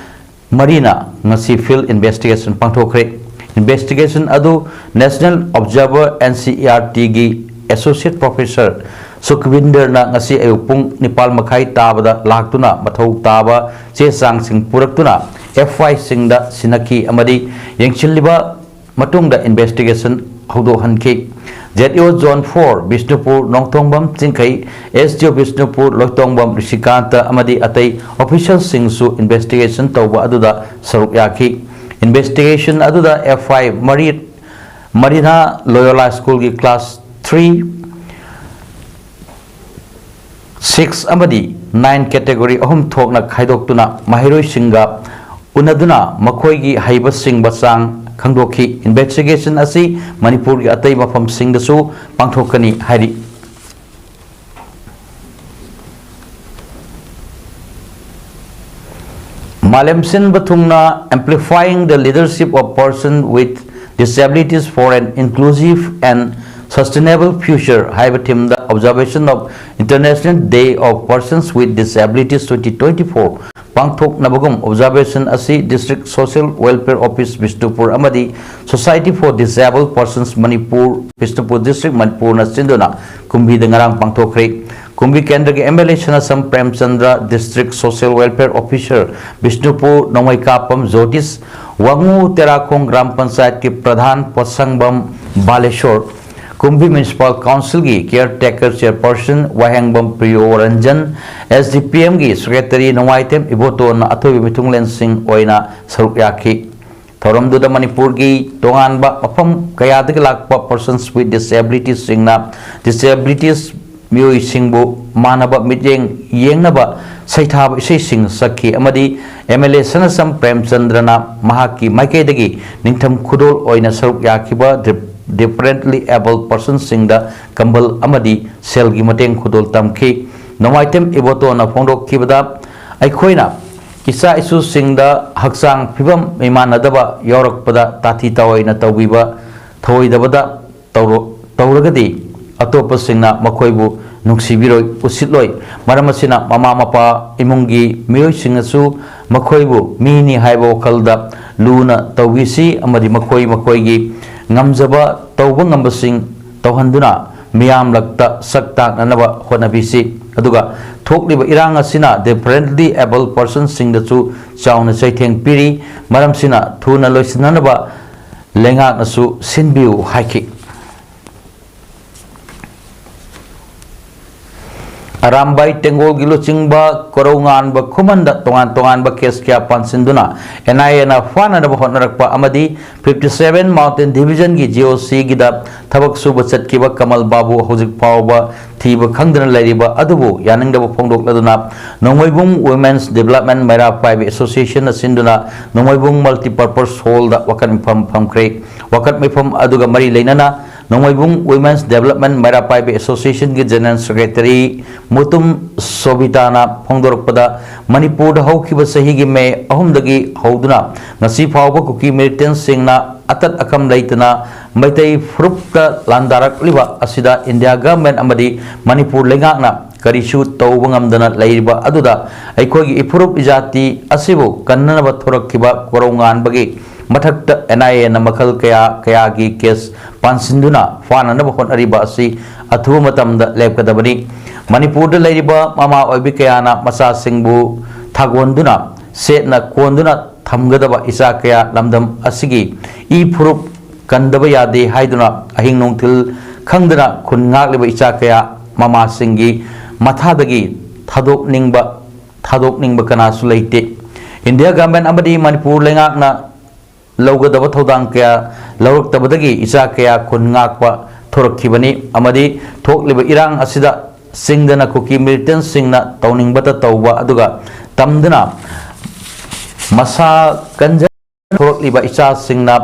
ꯃꯔꯤꯅ ꯉꯁꯤ field investigation ꯄꯥꯡꯊꯣꯛꯈ꯭ꯔꯦ꯫ Investigation ꯑꯗꯨ National Observer NCERT ꯒꯤ Associate Professor ꯁꯨꯈꯕꯤꯟꯗꯔꯅ ꯉꯁꯤ ꯑꯌꯨꯛ ꯄꯨꯡ ꯅꯤꯄꯥꯜ ꯃꯈꯥꯏ ꯇꯥꯕꯗ ꯂꯥꯛꯇꯨꯅ ꯃꯊꯧ ꯇꯥꯕ ꯆꯦ ꯆꯥꯡꯁꯤꯡ ꯄꯨꯔꯛꯇꯨꯅ FI ꯁꯤꯡꯗ ꯁꯤꯟꯅꯈꯤ ꯑꯃꯗꯤ ꯌꯦꯡꯁꯤꯜꯂꯤꯕ ꯃꯇꯨꯡꯗ investigation ꯍꯧꯗꯣꯛꯍꯟꯈꯤ꯫ ZEO Zone four Bishnupur ꯅꯣꯡꯊꯣꯡꯕꯝ ꯆꯤꯡꯈꯩ, SDO ꯕꯤꯁꯅꯨꯄꯨꯔ ꯂꯣꯏꯇꯣꯡꯕꯝ ꯔꯤꯁꯤꯀꯥꯟꯇ ꯑꯃꯗꯤ ꯑꯇꯩ official ꯁꯤꯡꯁꯨ investigation ꯇꯧꯕ ꯑꯗꯨꯗ ꯁꯔꯨꯛ ꯌꯥꯈꯤ꯫ Investigation ꯑꯗꯨꯗ FI ꯃꯔꯤ, ꯃꯔꯤꯅ ꯂꯣꯌꯣꯂꯥ ꯁ꯭ꯀꯨꯜꯒꯤ class three, six ꯑꯃꯗꯤ nine category ꯑꯍꯨꯝ ꯊꯣꯛꯅ ꯈꯥꯏꯗꯣꯛꯇꯨꯅ ꯃꯍꯩꯔꯣꯏꯁꯤꯡꯒ ꯎꯅꯗꯨꯅ ꯃꯈꯣꯏꯒꯤ ꯍꯩꯕ ꯁꯤꯡꯕ ꯆꯥꯡ ꯈꯪꯗꯣꯛꯈꯤ꯫ Investigation ꯑꯁꯤ ꯃꯅꯤꯄꯨꯔꯒꯤ ꯑꯇꯩ ꯃꯐꯝꯁꯤꯡꯗꯁꯨ ꯄꯥꯡꯊꯣꯛꯀꯅꯤ ꯍꯥꯏꯔꯤ꯫ ꯃꯥꯂꯦꯝ ꯁꯤꯟꯕ ꯊꯨꯡꯅ Amplifying the Leadership of Persons with Disabilities for an Inclusive and Sustainable Future ꯍꯥꯏꯕ theme the Observation of International Day of Persons with Disabilities twenty twenty-four ꯄꯥꯡꯊꯣꯛꯅꯕꯒꯨꯝ observation ꯑꯁꯤ District Social Welfare Office Bishnupur ꯑꯃꯗꯤ Society for Disabled Persons Manipur, Bishnupur District, ꯃꯅꯤꯄꯨꯔꯅ ꯁꯤꯟꯗꯨꯅ ꯀꯨꯝꯕꯤꯗ ꯉꯔꯥꯡ ꯄꯥꯡꯊꯣꯛꯈ꯭ꯔꯦ꯫ ꯀꯨꯝꯕꯤ ꯀꯦꯟꯗ꯭ꯔꯒꯤ MLA Sanasam Premchandra, District Social Welfare Officer Bishnupur Nongmeikapam Jotish, Wangoo Terakhong ꯒ꯭ꯔꯥꯝ ꯄꯟꯆꯥꯌꯠꯀꯤ ꯄ꯭ꯔꯙꯥꯟ ꯄꯣꯠꯁꯪꯕꯝ ꯕꯥꯂꯦꯁꯣꯔ, ꯀꯨꯝꯕꯤ Municipal Council ꯒꯤ Caretaker Chairperson ꯋꯥꯍꯦꯡꯕꯝ ꯄ꯭ꯔꯤꯌꯣ Ranjan, S D P M ꯒꯤ Secretary ꯅꯣꯡꯃꯥꯏꯊꯦꯝ ꯏꯕꯣꯇꯣꯟꯅ ꯑꯊꯣꯏꯕ ꯃꯤꯊꯨꯡꯂꯦꯟꯁꯤꯡ ꯑꯣꯏꯅ ꯁꯔꯨꯛ ꯌꯥꯈꯤ꯫ ꯊꯧꯔꯝꯗꯨꯗ ꯃꯅꯤꯄꯨꯔꯒꯤ ꯇꯣꯉꯥꯟꯕ ꯃꯐꯝ ꯀꯌꯥꯗꯒꯤ ꯂꯥꯛꯄ Persons with Disabilities ꯁꯤꯡꯅ disabilities ꯃꯤꯑꯣꯏꯁꯤꯡꯕꯨ ꯃꯥꯟꯅꯕ ꯃꯤꯠꯌꯦꯡ ꯌꯦꯡꯅꯕ ꯁꯩꯊꯥꯕ ꯏꯁꯩꯁꯤꯡ ꯁꯛꯈꯤ ꯑꯃꯗꯤ M L A ꯁꯅꯥꯁꯝ ꯄ꯭ꯔꯦꯝꯆꯟꯗ꯭ꯔꯅ ꯃꯍꯥꯛꯀꯤ ꯃꯥꯏꯀꯩꯗꯒꯤ ꯅꯤꯡꯊꯝ ꯈꯨꯗꯣꯜ ꯑꯣꯏꯅ ꯁꯔꯨꯛ ꯌꯥꯈꯤꯕ Dif-, Differently Abled Persons ꯁꯤꯡꯗ ꯀꯝꯕꯜ ꯑꯃꯗꯤ ꯁꯦꯜꯒꯤ ꯃꯇꯦꯡ ꯈꯨꯗꯣꯜ ꯇꯝꯈꯤ꯫ ꯅꯣꯡꯃꯥꯏꯊꯦꯝ ꯏꯕꯣꯇꯣꯅ ꯐꯣꯡꯗꯣꯛꯈꯤꯕꯗ, ꯑꯩꯈꯣꯏꯅ ꯏꯆꯥ ꯏꯁꯨꯁꯤꯡꯗ ꯍꯛꯆꯥꯡ ꯐꯤꯕꯝ ꯃꯤꯃꯥꯟꯅꯗꯕ ꯌꯥꯎꯔꯛꯄꯗ ꯇꯥꯊꯤ ꯇꯥꯑꯣꯏꯅ ꯇꯧꯕꯤꯕ ꯊꯧꯑꯣꯏꯗꯕꯗ ꯇꯧꯔꯣ-, ꯇꯧꯔꯒꯗꯤ ꯑꯇꯣꯞꯄꯁꯤꯡꯅ ꯃꯈꯣꯏꯕꯨ ꯅꯨꯡꯁꯤꯕꯤꯔꯣꯏ, ꯎꯁꯤꯠꯂꯣꯏ꯫ ꯃꯔꯝ ꯑꯁꯤꯅ ꯃꯃꯥ ꯃꯄꯥ ꯏꯃꯨꯡꯒꯤ ꯃꯤꯑꯣꯏꯁꯤꯡꯅꯁꯨ ꯃꯈꯣꯏꯕꯨ ꯃꯤꯅꯤ ꯍꯥꯏꯕ ꯋꯥꯈꯜꯗ ꯂꯨꯅ ꯇꯧꯕꯤꯁꯤ ꯑꯃꯗꯤ ꯃꯈꯣꯏ ꯃꯈꯣꯏꯒꯤ ꯉꯝꯖꯕ ꯇꯧꯕ ꯉꯝꯕꯁꯤꯡ ꯇꯧꯍꯟꯗꯨꯅ ꯃꯤꯌꯥꯝꯂꯛꯇ ꯁꯛ ꯇꯥꯛꯅꯅꯕ ꯍꯣꯠꯅꯕꯤꯁꯤ꯫ ꯑꯗꯨꯒ ꯊꯣꯛꯂꯤꯕ ꯏꯔꯥꯡ ꯑꯁꯤꯅ Differently Abled Persons ꯁꯤꯡꯗꯁꯨ ꯆꯥꯎꯅ ꯆꯩꯊꯦꯡ ꯄꯤꯔꯤ꯫ ꯃꯔꯝꯁꯤꯅ ꯊꯨꯅ ꯂꯣꯏꯁꯤꯟꯅꯅꯕ ꯂꯩꯉꯥꯛꯅꯁꯨ ꯁꯤꯟꯕꯤꯌꯨ ꯍꯥꯏꯈꯤ꯫ ꯑꯔꯥꯝꯕꯥꯏ ꯇꯦꯡꯒꯣꯜꯒꯤ ꯂꯨꯆꯤꯡꯕ ꯀꯣꯔꯧꯉꯥꯟꯕ ꯈꯨꯃꯟꯗ ꯇꯣꯉꯥꯟ ꯇꯣꯉꯥꯟꯕ case ꯀꯌꯥ ꯄꯥꯟꯁꯤꯟꯗꯨꯅ N I A ꯅ ꯐꯥꯅꯅꯕ ꯍꯣꯠꯅꯔꯛꯄ ꯑꯃꯗꯤ fifty seven Mountain Division ꯒꯤ G O C ꯒꯤꯗ ꯊꯕꯛ ꯁꯨꯕ ꯆꯠꯈꯤꯕ ꯀꯃꯜ ꯕꯥꯕꯨ ꯍꯧꯖꯤꯛ ꯐꯥꯎꯕ ꯊꯤꯕ ꯈꯪꯗꯅ ꯂꯩꯔꯤꯕ ꯑꯗꯨꯕꯨ ꯌꯥꯅꯤꯡꯗꯕ ꯐꯣꯡꯗꯣꯛꯂꯗꯨꯅ ꯅꯣꯡꯃꯩꯕꯨꯡ Women's Development ꯃꯩꯔꯥ ꯄꯥꯏꯕꯤ Association ꯅ ꯁꯤꯟꯗꯨꯅ ꯅꯣꯡꯃꯩꯕꯨꯡ Multipurpose Hall ꯗ ꯋꯥꯀꯠ ꯃꯤꯐꯝ ꯐꯝꯈ꯭ꯔꯦ꯫ ꯋꯥꯀꯠ ꯃꯤꯐꯝ ꯑꯗꯨꯒ ꯃꯔꯤ ꯂꯩꯅꯅ ꯅꯣꯡꯃꯩꯕꯨꯡ Women's Development ꯃꯩꯔꯥ ꯄꯥꯏꯕꯤ Association ꯒꯤ General Secretary ꯃꯨꯇꯨꯝ ꯁꯣꯕꯤꯇꯥꯅ ꯐꯣꯡꯗꯣꯔꯛꯄꯗ, ꯃꯅꯤꯄꯨꯔꯗ ꯍꯧꯈꯤꯕ ꯆꯍꯤꯒꯤ ꯃꯦ ꯑꯍꯨꯝꯗꯒꯤ ꯍꯧꯗꯨꯅ ꯉꯁꯤ ꯐꯥꯎꯕ ꯀꯨꯀꯤ militant ꯁꯤꯡꯅ ꯑꯇꯠ ꯑꯀꯝ ꯂꯩꯇꯅ ꯃꯩꯇꯩ ꯐꯨꯔꯨꯞꯇ ꯂꯥꯟꯗꯥꯔꯛꯂꯤꯕ ꯑꯁꯤꯗ India Government ꯑꯃꯗꯤ ꯃꯅꯤꯄꯨꯔ ꯂꯩꯉꯥꯛꯅ ꯀꯔꯤꯁꯨ ꯇꯧꯕ ꯉꯝꯗꯅ ꯂꯩꯔꯤꯕ ꯑꯗꯨꯗ ꯑꯩꯈꯣꯏꯒꯤ ꯏꯐꯨꯔꯨꯞ ꯏꯖꯥꯇꯤ ꯑꯁꯤꯕꯨ ꯀꯟꯅꯅꯕ ꯊꯣꯔꯛꯈꯤꯕ ꯀꯣꯔꯧꯉꯥꯟꯕꯒꯤ ꯃꯊꯛꯇ N I A ꯅ ꯃꯈꯜ ꯀꯌꯥ ꯀꯌꯥꯒꯤ case ꯄꯥꯟꯁꯤꯟꯗꯨꯅ ꯐꯥꯅꯅꯕ ꯍꯣꯠꯅꯔꯤꯕ ꯑꯁꯤ ꯑꯊꯨꯕ ꯃꯇꯝꯗ ꯂꯦꯞꯀꯗꯕꯅꯤ꯫ ꯃꯅꯤꯄꯨꯔꯗ ꯂꯩꯔꯤꯕ ꯃꯃꯥ ꯑꯣꯏꯕꯤ ꯀꯌꯥꯅ ꯃꯆꯥꯁꯤꯡꯕꯨ ꯊꯥꯒꯣꯟꯗꯨꯅ ꯁꯦꯠꯅ ꯀꯣꯟꯗꯨꯅ ꯊꯝꯒꯗꯕ ꯏꯆꯥ ꯀꯌꯥ ꯂꯝꯗꯝ ꯑꯁꯤꯒꯤ ꯏ ꯐꯨꯔꯨꯞ ꯀꯟꯗꯕ ꯌꯥꯗꯦ ꯍꯥꯏꯗꯨꯅ ꯑꯍꯤꯡ ꯅꯨꯡꯊꯤꯜ ꯈꯪꯗꯅ ꯈꯨꯟ ꯉꯥꯛꯂꯤꯕ ꯏꯆꯥ ꯀꯌꯥ ꯃꯃꯥꯁꯤꯡꯒꯤ ꯃꯊꯥꯗꯒꯤ ꯊꯥꯗꯣꯛꯅꯤꯡꯕ, ꯊꯥꯗꯣꯛꯅꯤꯡꯕ ꯀꯅꯥꯁꯨ ꯂꯩꯇꯦ꯫ ꯏꯟꯗꯤꯌꯥ ꯒꯚꯔꯟꯃꯦꯟꯠ ꯑꯃꯗꯤ ꯃꯅꯤꯄꯨꯔ ꯂꯩꯉꯥꯛꯅ ꯂꯧꯒꯗꯕ ꯊꯧꯗꯥꯡ ꯀꯌꯥ ꯂꯧꯔꯛꯇꯕꯗꯒꯤ ꯏꯆꯥ ꯀꯌꯥ ꯈꯨꯟ ꯉꯥꯛꯄ ꯊꯣꯔꯛꯈꯤꯕꯅꯤ ꯑꯃꯗꯤ ꯊꯣꯛꯂꯤꯕ ꯏꯔꯥꯡ ꯑꯁꯤꯗ ꯆꯤꯡꯗꯅ ꯀꯨꯀꯤ ꯃꯤꯂꯤꯇꯦꯟꯠꯁꯤꯡꯅ ꯇꯧꯅꯤꯡꯕꯇ ꯇꯧꯕ ꯑꯗꯨꯒ ꯇꯝꯗꯨꯅ ꯃꯁꯥ ꯀꯟꯖ ꯊꯣꯔꯛꯂꯤꯕ ꯏꯆꯥꯁꯤꯡꯅ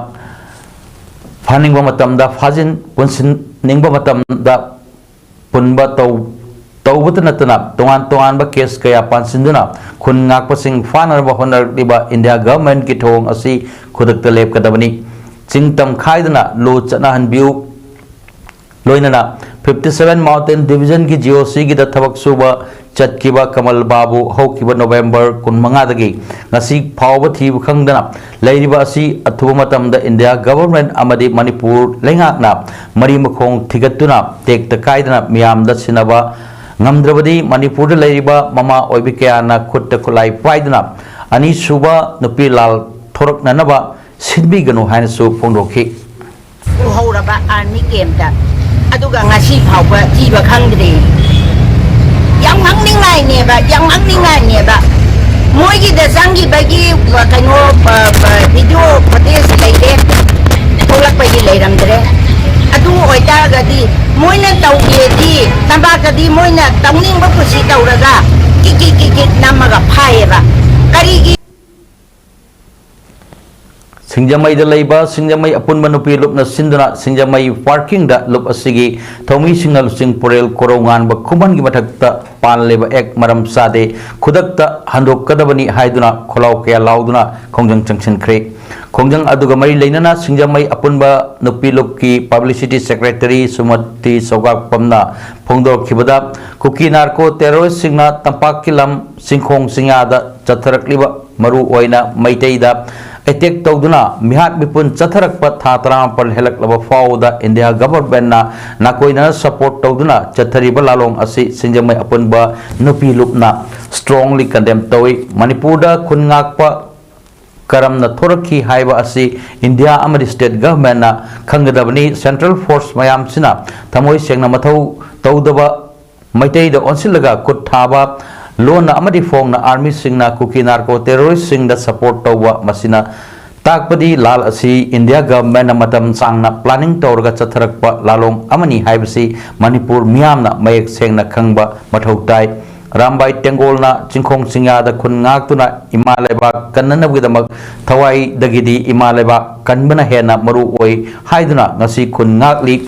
ꯐꯥꯅꯤꯡꯕ ꯃꯇꯝꯗ ꯐꯥꯖꯤꯟ, ꯄꯨꯟꯁꯤꯟꯅꯤꯡꯕ ꯃꯇꯝꯗ ꯄꯨꯟꯕ ꯇꯧ-, ꯇꯧꯕꯇ ꯅꯠꯇꯅ ꯇꯣꯉꯥꯟ ꯇꯣꯉꯥꯟꯕ ꯀꯦꯁ ꯀꯌꯥ ꯄꯥꯟꯁꯤꯟꯗꯨꯅ ꯈꯨꯟ ꯉꯥꯛꯄꯁꯤꯡ ꯐꯥꯅꯅꯕ ꯍꯣꯠꯅꯔꯛꯂꯤꯕ ꯏꯟꯗꯤꯌꯥ ꯒꯚꯔꯟꯃꯦꯟꯠꯀꯤ ꯊꯧꯑꯣꯡ ꯑꯁꯤ ꯈꯨꯗꯛꯇ ꯂꯦꯞꯀꯗꯕꯅꯤ꯫ ꯆꯤꯡ ꯇꯝ ꯈꯥꯏꯗꯅ ꯂꯣ ꯆꯠꯅꯍꯟꯕꯤꯌꯨ꯫ ꯂꯣꯏꯅꯅ fifty seven mountain ꯗꯤꯚꯤꯖꯟꯒꯤ G O ꯁꯤꯒꯤꯗ ꯊꯕꯛ ꯁꯨꯕ ꯆꯠꯈꯤꯕ ꯀꯃꯜ ꯕꯥꯕꯨ ꯍꯧꯈꯤꯕ ꯅꯣꯕꯦꯝꯕꯔ ꯀꯨꯟꯃꯉꯥꯗꯒꯤ ꯉꯁꯤ ꯐꯥꯎꯕ ꯊꯤꯕ ꯈꯪꯗꯅ ꯂꯩꯔꯤꯕ ꯑꯁꯤ ꯑꯊꯨꯕ ꯃꯇꯝꯗ ꯏꯟꯗꯤꯌꯥ ꯒꯚꯔꯟꯃꯦꯟꯠ ꯑꯃꯗꯤ ꯃꯅꯤꯄꯨꯔ ꯂꯩꯉꯥꯛꯅ ꯃꯔꯤ ꯃꯈꯣꯡ ꯊꯤꯒꯠꯇꯨꯅ ꯇꯦꯛꯇ ꯀꯥꯏꯗꯅ ꯃꯤꯌꯥꯝꯗ ꯁꯤꯟꯅꯕ ꯉꯝꯗ꯭ꯔꯕꯗꯤ ꯃꯅꯤꯄꯨꯔꯗ ꯂꯩꯔꯤꯕ ꯃꯃꯥ ꯑꯣꯏꯕꯤ ꯀꯌꯥꯅ ꯈꯨꯠꯇ ꯈꯨꯠꯂꯥꯏ ꯄꯥꯏꯗꯨꯅ ꯑꯅꯤꯁꯨꯕ ꯅꯨꯄꯤ ꯂꯥꯜ ꯊꯣꯔꯛꯅꯅꯕ ꯁꯤꯟꯕꯤꯒꯅꯨ ꯍꯥꯏꯅꯁꯨ ꯐꯣꯡꯗꯣꯛꯈꯤ꯫ ꯎꯍꯧꯔꯕ ꯑꯥꯔꯃꯤ ꯀꯦꯝꯞꯇ, ꯑꯗꯨꯒ ꯉꯁꯤ ꯐꯥꯎꯕ ꯊꯤꯕ ꯈꯪꯗ꯭ꯔꯤ꯫ ꯌꯥꯝ ꯉꯛꯅꯤꯡꯉꯥꯏꯅꯦꯕ, ꯌꯥꯝ ꯉꯛꯅꯤꯡꯉꯥꯏꯅꯦꯕ꯫ ꯃꯣꯏꯒꯤꯗ ꯆꯪꯈꯤꯕꯒꯤ, ꯑ, ꯀꯩꯅꯣ, ꯑ, ꯑ, ꯚꯤꯗꯤꯑꯣ ꯐꯨꯇꯦꯖ ꯂꯩꯔꯦ, ꯊꯣꯛꯂꯛꯄꯒꯤ ꯂꯩꯔꯝꯗ꯭ꯔꯦ꯫ ꯑꯗꯨ ꯑꯣꯏꯇꯥꯔꯒꯗꯤ ꯃꯣꯏꯅ ꯇꯧꯒꯦꯗꯤ ꯇꯝꯄꯥꯛꯇꯗꯤ ꯃꯣꯏꯅ ꯇꯧꯅꯤꯡꯕ ꯀꯨꯁꯤ ꯇꯧꯔꯒ ꯀꯤꯛ ꯀꯤꯛ ꯀꯤꯛ ꯀꯤꯛ ꯅꯝꯃꯒ ꯐꯥꯏꯌꯦꯕ꯫ ꯀꯔꯤꯒꯤ? ꯁꯤꯡꯖꯃꯩꯗ ꯂꯩꯕ ꯁꯤꯡꯖꯃꯩ ꯑꯄꯨꯟꯕ ꯅꯨꯄꯤ ꯂꯨꯞꯅ ꯁꯤꯟꯗꯨꯅ ꯁꯤꯡꯖꯃꯩ ꯄꯥꯔꯀꯤꯡꯗ ꯂꯨꯞ ꯑꯁꯤꯒꯤ ꯊꯧꯃꯤꯁꯤꯡꯅ ꯂꯨꯆꯤꯡ ꯄꯨꯔꯦꯜ ꯀꯣꯔꯧ ꯉꯥꯟꯕ ꯈꯨꯃꯟꯒꯤ ꯃꯊꯛꯇ ꯄꯥꯜꯂꯤꯕ ꯑꯦꯛ ꯃꯔꯝ ꯆꯥꯗꯦ, ꯈꯨꯗꯛꯇ ꯍꯟꯗꯣꯛꯀꯗꯕꯅꯤ ꯍꯥꯏꯗꯨꯅ ꯈꯣꯜꯂꯥꯎ ꯀꯌꯥ ꯂꯥꯎꯗꯨꯅ ꯈꯣꯡꯖꯪ ꯆꯪꯁꯤꯟꯈ꯭ꯔꯦ꯫ ꯈꯣꯡꯖꯪ ꯑꯗꯨꯒ ꯃꯔꯤ ꯂꯩꯅꯅ ꯁꯤꯡꯖꯃꯩ ꯑꯄꯨꯟꯕ ꯅꯨꯄꯤ ꯂꯨꯞꯀꯤ ꯄꯕ꯭ꯂꯤꯁꯤꯇꯤ ꯁꯦꯀ꯭ꯔꯦꯇꯔꯤ ꯁꯨꯃꯇꯤ ꯁꯧꯒꯥꯛꯄꯝꯅ ꯐꯣꯡꯗꯣꯔꯛꯈꯤꯕꯗ, ꯀꯨꯀꯤ ꯅꯥꯔꯀꯣ ꯇꯦꯔꯣꯔꯤꯁꯁꯤꯡꯅ ꯇꯝꯄꯥꯛꯀꯤ ꯂꯝ ꯆꯤꯡꯈꯣꯡ ꯆꯤꯡꯌꯥꯗ ꯆꯠꯊꯔꯛꯂꯤꯕ ꯃꯔꯨ ꯑꯣꯏꯅ ꯃꯩꯇꯩꯗ ꯑꯦꯇꯦꯛ ꯇꯧꯗꯨꯅ ꯃꯤꯍꯥꯠ ꯃꯤꯄꯨꯟ ꯆꯠꯊꯔꯛꯄ ꯊꯥ ꯇꯔꯥꯃꯥꯄꯜ ꯍꯦꯜꯂꯛꯂꯕ ꯐꯥꯎꯕꯗ ꯏꯟꯗꯤꯌꯥ ꯒꯚꯔꯟꯃꯦꯟꯠꯅ ꯅꯥꯀꯣꯏꯅꯅ ꯁꯄꯣꯔꯠ ꯇꯧꯗꯨꯅ ꯆꯠꯊꯔꯤꯕ ꯂꯥꯂꯣꯡ ꯑꯁꯤ ꯁꯤꯡꯖꯃꯩ ꯑꯄꯨꯟꯕ ꯅꯨꯄꯤ ꯂꯨꯞꯅ strongly condemn ꯇꯧꯏ꯫ ꯃꯅꯤꯄꯨꯔꯗ ꯈꯨꯟ ꯉꯥꯛꯄ ꯀꯔꯝꯅ ꯊꯣꯔꯛꯈꯤ ꯍꯥꯏꯕ ꯑꯁꯤ ꯏꯟꯗꯤꯌꯥ ꯑꯃꯗꯤ ꯁ꯭ꯇꯦꯠ ꯒꯚꯔꯟꯃꯦꯟꯠꯅ ꯈꯪꯒꯗꯕꯅꯤ꯫ ꯁꯦꯟꯇ꯭ꯔꯦꯜ ꯐꯣꯔꯁ ꯃꯌꯥꯝꯁꯤꯅ ꯊꯃꯣꯏ ꯁꯦꯡꯅ ꯃꯊꯧ ꯇꯧꯗꯕ ꯃꯩꯇꯩꯗ ꯑꯣꯟꯁꯤꯜꯂꯒ ꯈꯨꯠ ꯊꯥꯕ, ꯂꯣꯟꯅ ꯑꯃꯗꯤ ꯐꯣꯡꯅ ꯑꯥꯔꯃꯤꯁꯤꯡꯅ ꯀꯨꯀꯤ ꯅꯥꯔꯀꯣ ꯇꯦꯔꯣꯔꯤꯁ꯭ꯠꯁꯤꯡꯗ ꯁꯄꯣꯔꯠ ꯇꯧꯕ, ꯃꯁꯤꯅ ꯇꯥꯛꯄꯗꯤ ꯂꯥꯜ ꯑꯁꯤ ꯏꯟꯗꯤꯌꯥ ꯒꯚꯔꯟꯃꯦꯟꯠꯅ ꯃꯇꯝ ꯁꯥꯡꯅ ꯄ꯭ꯂꯥꯅꯤꯡ ꯇꯧꯔꯒ ꯆꯠꯊꯔꯛꯄ ꯂꯥꯂꯣꯡ ꯑꯃꯅꯤ ꯍꯥꯏꯕꯁꯤ ꯃꯅꯤꯄꯨꯔ ꯃꯤꯌꯥꯝꯅ ꯃꯌꯦꯛ ꯁꯦꯡꯅ ꯈꯪꯕ ꯃꯊꯧ ꯇꯥꯏ꯫ ꯑꯔꯥꯝꯕꯥꯏ ꯇꯦꯡꯒꯣꯜꯅ ꯆꯤꯡꯈꯣꯡ ꯆꯤꯡꯌꯥꯗ ꯈꯨꯟ ꯉꯥꯛꯇꯨꯅ ꯏꯃꯥ ꯂꯩꯕꯥꯛ ꯀꯟꯅꯅꯕꯒꯤꯗꯃꯛ ꯊꯋꯥꯏꯗꯒꯤꯗꯤ ꯏꯃꯥ ꯂꯩꯕꯥꯛ ꯀꯟꯕꯅ ꯍꯦꯟꯅ ꯃꯔꯨ ꯑꯣꯏ ꯍꯥꯏꯗꯨꯅ ꯉꯁꯤ ꯈꯨꯟ ꯉꯥꯛꯂꯤ꯫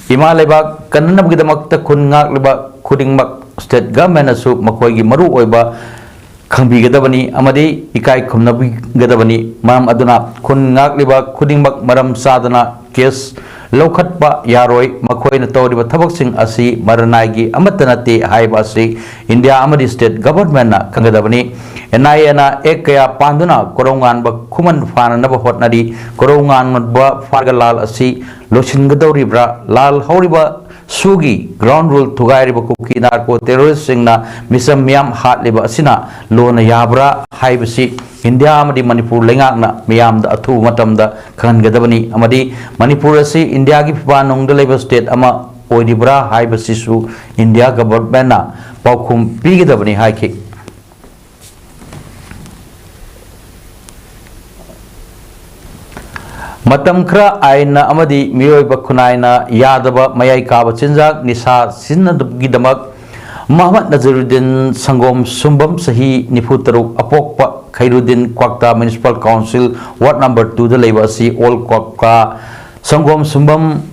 ꯏꯃꯥ ꯂꯩꯕꯥꯛ ꯀꯟꯅꯅꯕꯒꯤꯗꯃꯛꯇ ꯈꯨꯟ ꯉꯥꯛꯂꯤꯕ ꯈꯨꯗꯤꯡꯃꯛ ꯁ꯭ꯇꯦꯠ ꯒꯚꯔꯟꯃꯦꯟꯠꯅꯁꯨ ꯃꯈꯣꯏꯒꯤ ꯃꯔꯨ ꯑꯣꯏꯕ ꯈꯪꯕꯤꯒꯗꯕꯅꯤ ꯑꯃꯗꯤ ꯏꯀꯥꯏ ꯈꯨꯝꯅꯕꯤꯒꯗꯕꯅꯤ꯫ ꯃꯔꯝ ꯑꯗꯨꯅ ꯈꯨꯟ ꯉꯥꯛꯂꯤꯕ ꯈꯨꯗꯤꯡꯃꯛ ꯃꯔꯝ ꯆꯥꯗꯅ ꯀꯦꯁ ꯂꯧꯈꯠꯄ ꯌꯥꯔꯣꯏ꯫ ꯃꯈꯣꯏꯅ ꯇꯧꯔꯤꯕ ꯊꯕꯛꯁꯤꯡ ꯑꯁꯤ ꯃꯔꯅꯥꯏꯒꯤ ꯑꯃꯠꯇ ꯅꯠꯇꯦ ꯍꯥꯏꯕ ꯑꯁꯤ ꯏꯟꯗꯤꯌꯥ ꯑꯃꯗꯤ ꯁ꯭ꯇꯦꯠ ꯒꯚꯔꯟꯃꯦꯟꯠꯅ ꯈꯪꯒꯗꯕꯅꯤ꯫ ꯑꯦꯟ ꯑꯥꯏ ꯑꯦꯅ ꯑꯦꯛ ꯀꯌꯥ ꯄꯥꯟꯗꯨꯅ ꯀꯣꯔꯧꯉꯥꯟꯕ ꯈꯨꯃꯟ ꯐꯥꯅꯅꯕ ꯍꯣꯠꯅꯔꯤ꯫ ꯀꯣꯔꯧꯉꯥꯟꯕ ꯐꯥꯔꯒ ꯂꯥꯜ ꯑꯁꯤ ꯂꯣꯏꯁꯤꯟꯒꯗꯧꯔꯤꯕ꯭ꯔꯥ? ꯂꯥꯜ ꯍꯧꯔꯤꯕ ꯁꯨꯒꯤ ꯒ꯭ꯔꯥꯎꯟ ꯔꯨꯜ ꯊꯨꯒꯥꯏꯔꯤꯕ ꯀꯨꯀꯤ ꯅꯥꯔꯀꯣ ꯇꯦꯔꯣꯔꯤꯁ꯭ꯠꯁꯤꯡꯅ ꯃꯤꯆꯝ ꯃꯤꯌꯥꯝ ꯍꯥꯠꯂꯤꯕ ꯑꯁꯤꯅ ꯂꯣꯟꯅ ꯌꯥꯕ꯭ꯔꯥ ꯍꯥꯏꯕꯁꯤ ꯏꯟꯗꯤꯌꯥ ꯑꯃꯗꯤ ꯃꯅꯤꯄꯨꯔ ꯂꯩꯉꯥꯛꯅ ꯃꯤꯌꯥꯝꯗ ꯑꯊꯨꯕ ꯃꯇꯝꯗ ꯈꯪꯍꯟꯒꯗꯕꯅꯤ꯫ ꯑꯃꯗꯤ ꯃꯅꯤꯄꯨꯔ ꯑꯁꯤ ꯏꯟꯗꯤꯌꯥꯒꯤ ꯐꯤꯕꯥꯟꯅꯨꯡꯗ ꯂꯩꯕ ꯁ꯭ꯇꯦꯠ ꯑꯃ ꯑꯣꯏꯔꯤꯕ꯭ꯔꯥ ꯍꯥꯏꯕꯁꯤꯁꯨ ꯏꯟꯗꯤꯌꯥ ꯒꯚꯔꯟꯃꯦꯟꯠꯅ ꯄꯥꯎꯈꯨꯝ ꯄꯤꯒꯗꯕꯅꯤ ꯍꯥꯏꯈꯤ꯫ ꯃꯇꯝ ꯈꯔ ꯑꯥꯏꯟꯅ ꯑꯃꯗꯤ ꯃꯤꯑꯣꯏꯕ ꯈꯨꯟꯅꯥꯏꯅ ꯌꯥꯗꯕ ꯃꯌꯥꯏ ꯀꯥꯕ ꯆꯤꯟꯖꯥꯛ ꯅꯤꯁꯥ ꯁꯤꯖꯤꯟꯅꯕꯒꯤꯗꯃꯛ ꯃꯍꯃꯗ ꯅꯖꯔꯨꯗꯤꯟ ꯁꯪꯒꯣꯝ ꯁꯨꯝꯕꯝ, ꯆꯍꯤ ꯅꯤꯐꯨ ꯇꯔꯨꯛ, ꯑꯄꯣꯛꯄ ꯈꯩꯔꯨꯗꯤꯟ, ꯀ꯭ꯋꯥꯛꯇꯥ ꯃ꯭ꯌꯨꯅꯤꯁꯤꯄꯥꯜ ꯀꯥꯎꯟꯁꯤꯜ ꯋꯥꯔꯗ ꯅꯝꯕꯔ ꯇꯨꯗ ꯂꯩꯕ ꯑꯁꯤ ꯑꯣꯜ ꯀ꯭ꯋꯥꯛꯇꯥ ꯁꯪꯒꯣꯝ ꯁꯨꯝꯕꯝ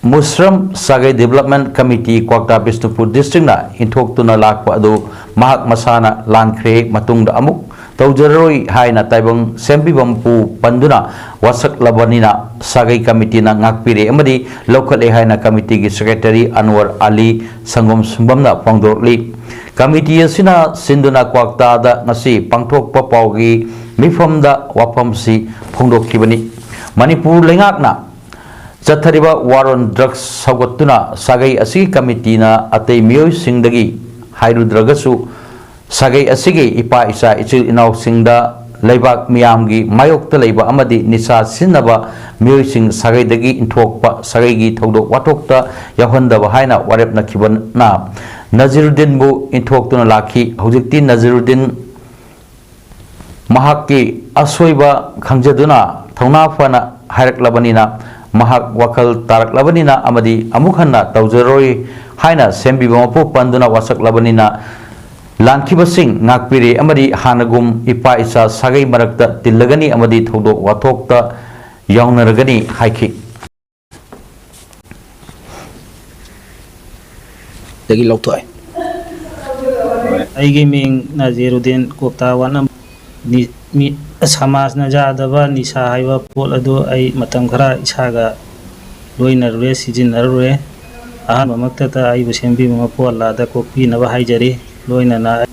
ꯃꯨꯁ꯭ꯔꯝ ꯁꯥꯒꯩ ꯗꯤꯕꯦꯂꯞꯃꯦꯟꯠ ꯀꯃꯤꯇꯤ, ꯀ꯭ꯋꯥꯛꯇꯥ ꯕꯤꯁꯅꯨꯄꯨꯔ ꯗꯤꯁꯇ꯭ꯔꯤꯛꯅ ꯏꯟꯊꯣꯛꯇꯨꯅ ꯂꯥꯛꯄ ꯑꯗꯨ ꯃꯍꯥꯛ ꯃꯁꯥꯅ ꯂꯥꯟꯈ꯭ꯔꯦ, ꯃꯇꯨꯡꯗ ꯑꯃꯨꯛ ꯇꯧꯖꯔꯔꯣꯏ ꯍꯥꯏꯅ ꯇꯥꯏꯕꯪ ꯁꯦꯝꯕꯤꯕꯝ ꯄꯨ ꯄꯟꯗꯨꯅ ꯋꯥꯁꯛꯂꯕꯅꯤꯅ ꯁꯥꯒꯩ ꯀꯃꯤꯇꯤꯅ ꯉꯥꯛꯄꯤꯔꯦ ꯑꯃꯗꯤ ꯂꯧꯈꯠꯂꯦ ꯍꯥꯏꯅ ꯀꯃꯤꯇꯤꯒꯤ ꯁꯦꯀ꯭ꯔꯦꯇꯔꯤ ꯑꯟꯋꯔ ꯑꯂꯤ ꯁꯪꯒꯣꯝ ꯁꯨꯝꯕꯝꯅ ꯐꯣꯡꯗꯣꯔꯛꯂꯤ꯫ ꯀꯃꯤꯇꯤ ꯑꯁꯤꯅ ꯁꯤꯟꯗꯨꯅ ꯀ꯭ꯋꯥꯛꯇꯥꯗ ꯉꯁꯤ ꯄꯥꯡꯊꯣꯛꯄ ꯄꯥꯎꯒꯤ ꯃꯤꯐꯝꯗ ꯋꯥꯐꯝꯁꯤ ꯐꯣꯡꯗꯣꯛꯈꯤꯕꯅꯤ꯫ ꯃꯅꯤꯄꯨꯔ ꯂꯩꯉꯥꯛꯅ ꯆꯠꯊꯔꯤꯕ war on drugs ꯁꯧꯒꯠꯇꯨꯅ ꯁꯥꯒꯩ ꯑꯁꯤꯒꯤ ꯀꯃꯤꯇꯤꯅ ꯑꯇꯩ ꯃꯤꯑꯣꯏꯁꯤꯡꯗꯒꯤ ꯍꯥꯏꯔꯨꯗ꯭ꯔꯒꯁꯨ ꯁꯥꯒꯩ ꯑꯁꯤꯒꯤ ꯏꯄꯥ ꯏꯆꯥ ꯏꯆꯤꯜ ꯏꯅꯥꯎꯁꯤꯡꯗ ꯂꯩꯕꯥꯛ ꯃꯤꯌꯥꯝꯒꯤ ꯃꯥꯌꯣꯛꯇ ꯂꯩꯕ ꯑꯃꯗꯤ ꯅꯤꯁꯥ ꯁꯤꯖꯤꯟꯅꯕ ꯃꯤꯑꯣꯏꯁꯤꯡ ꯁꯥꯒꯩꯗꯒꯤ ꯏꯟꯊꯣꯛꯄ ꯁꯥꯒꯩꯒꯤ ꯊꯧꯗꯣꯛ ꯋꯥꯊꯣꯛꯇ ꯌꯥꯎꯍꯟꯗꯕ ꯍꯥꯏꯅ ꯋꯥꯔꯦꯞꯅꯈꯤꯕꯅ ꯅꯖꯤꯔꯨꯗꯤꯟꯕꯨ ꯏꯟꯊꯣꯛꯇꯨꯅ ꯂꯥꯛꯈꯤ꯫ ꯍꯧꯖꯤꯛꯇꯤ ꯅꯖꯤꯔꯨꯗꯤꯟ ꯃꯍꯥꯛꯀꯤ ꯑꯁꯣꯏꯕ ꯈꯪꯖꯗꯨꯅ ꯊꯧꯅꯥ ꯐꯅ ꯍꯥꯏꯔꯛꯂꯕꯅꯤꯅ, ꯃꯍꯥꯛ ꯋꯥꯈꯜ ꯇꯥꯔꯛꯂꯕꯅꯤꯅ ꯑꯃꯗꯤ ꯑꯃꯨꯛ ꯍꯟꯅ ꯇꯧꯖꯔꯣꯏ ꯍꯥꯏꯅ ꯁꯦꯝꯕꯤꯕ ꯃꯄꯨ ꯄꯟꯗꯨꯅ ꯋꯥꯁꯛꯂꯕꯅꯤꯅ, ꯂꯥꯟꯈꯤꯕꯁꯤꯡ ꯉꯥꯛꯄꯤꯔꯦ ꯑꯃꯗꯤ ꯍꯥꯟꯅꯒꯨꯝ ꯏꯄꯥ ꯏꯆꯥ ꯁꯥꯒꯩ ꯃꯔꯛꯇ ꯇꯤꯜꯂꯒꯅꯤ ꯑꯃꯗꯤ ꯊꯧꯗꯣꯛ ꯋꯥꯊꯣꯛꯇ ꯌꯥꯎꯅꯔꯒꯅꯤ ꯍꯥꯏꯈꯤ꯫ ꯗꯒꯤ ꯂꯧꯊꯣꯛꯑꯦ꯫ ꯑꯩꯒꯤ ꯃꯤꯡ ꯅꯖꯤꯔꯨꯗꯤꯟ ꯀꯣꯛꯇꯥ ꯋꯥꯠꯅꯝ꯫ ꯅꯤ-, ꯃꯤ-, ꯁꯃꯥꯖꯅ ꯌꯥꯗꯕ ꯅꯤꯁꯥ ꯍꯥꯏꯕ ꯄꯣꯠ ꯑꯗꯨ ꯑꯩ ꯃꯇꯝ ꯈꯔ ꯏꯁꯥꯒ ꯂꯣꯏꯅꯔꯨꯔꯦ, ꯁꯤꯖꯤꯟꯅꯔꯨꯔꯦ꯫ ꯑꯍꯥꯟꯕꯃꯛꯇꯗ ꯑꯩꯕꯨ ꯁꯦꯝꯕꯤꯕ ꯃꯄꯨ ꯑꯜꯂꯥꯗ ꯀꯣꯛꯄꯤꯅꯕ ꯍꯥꯏꯖꯔꯤ꯫ ꯂꯣꯏꯅꯅ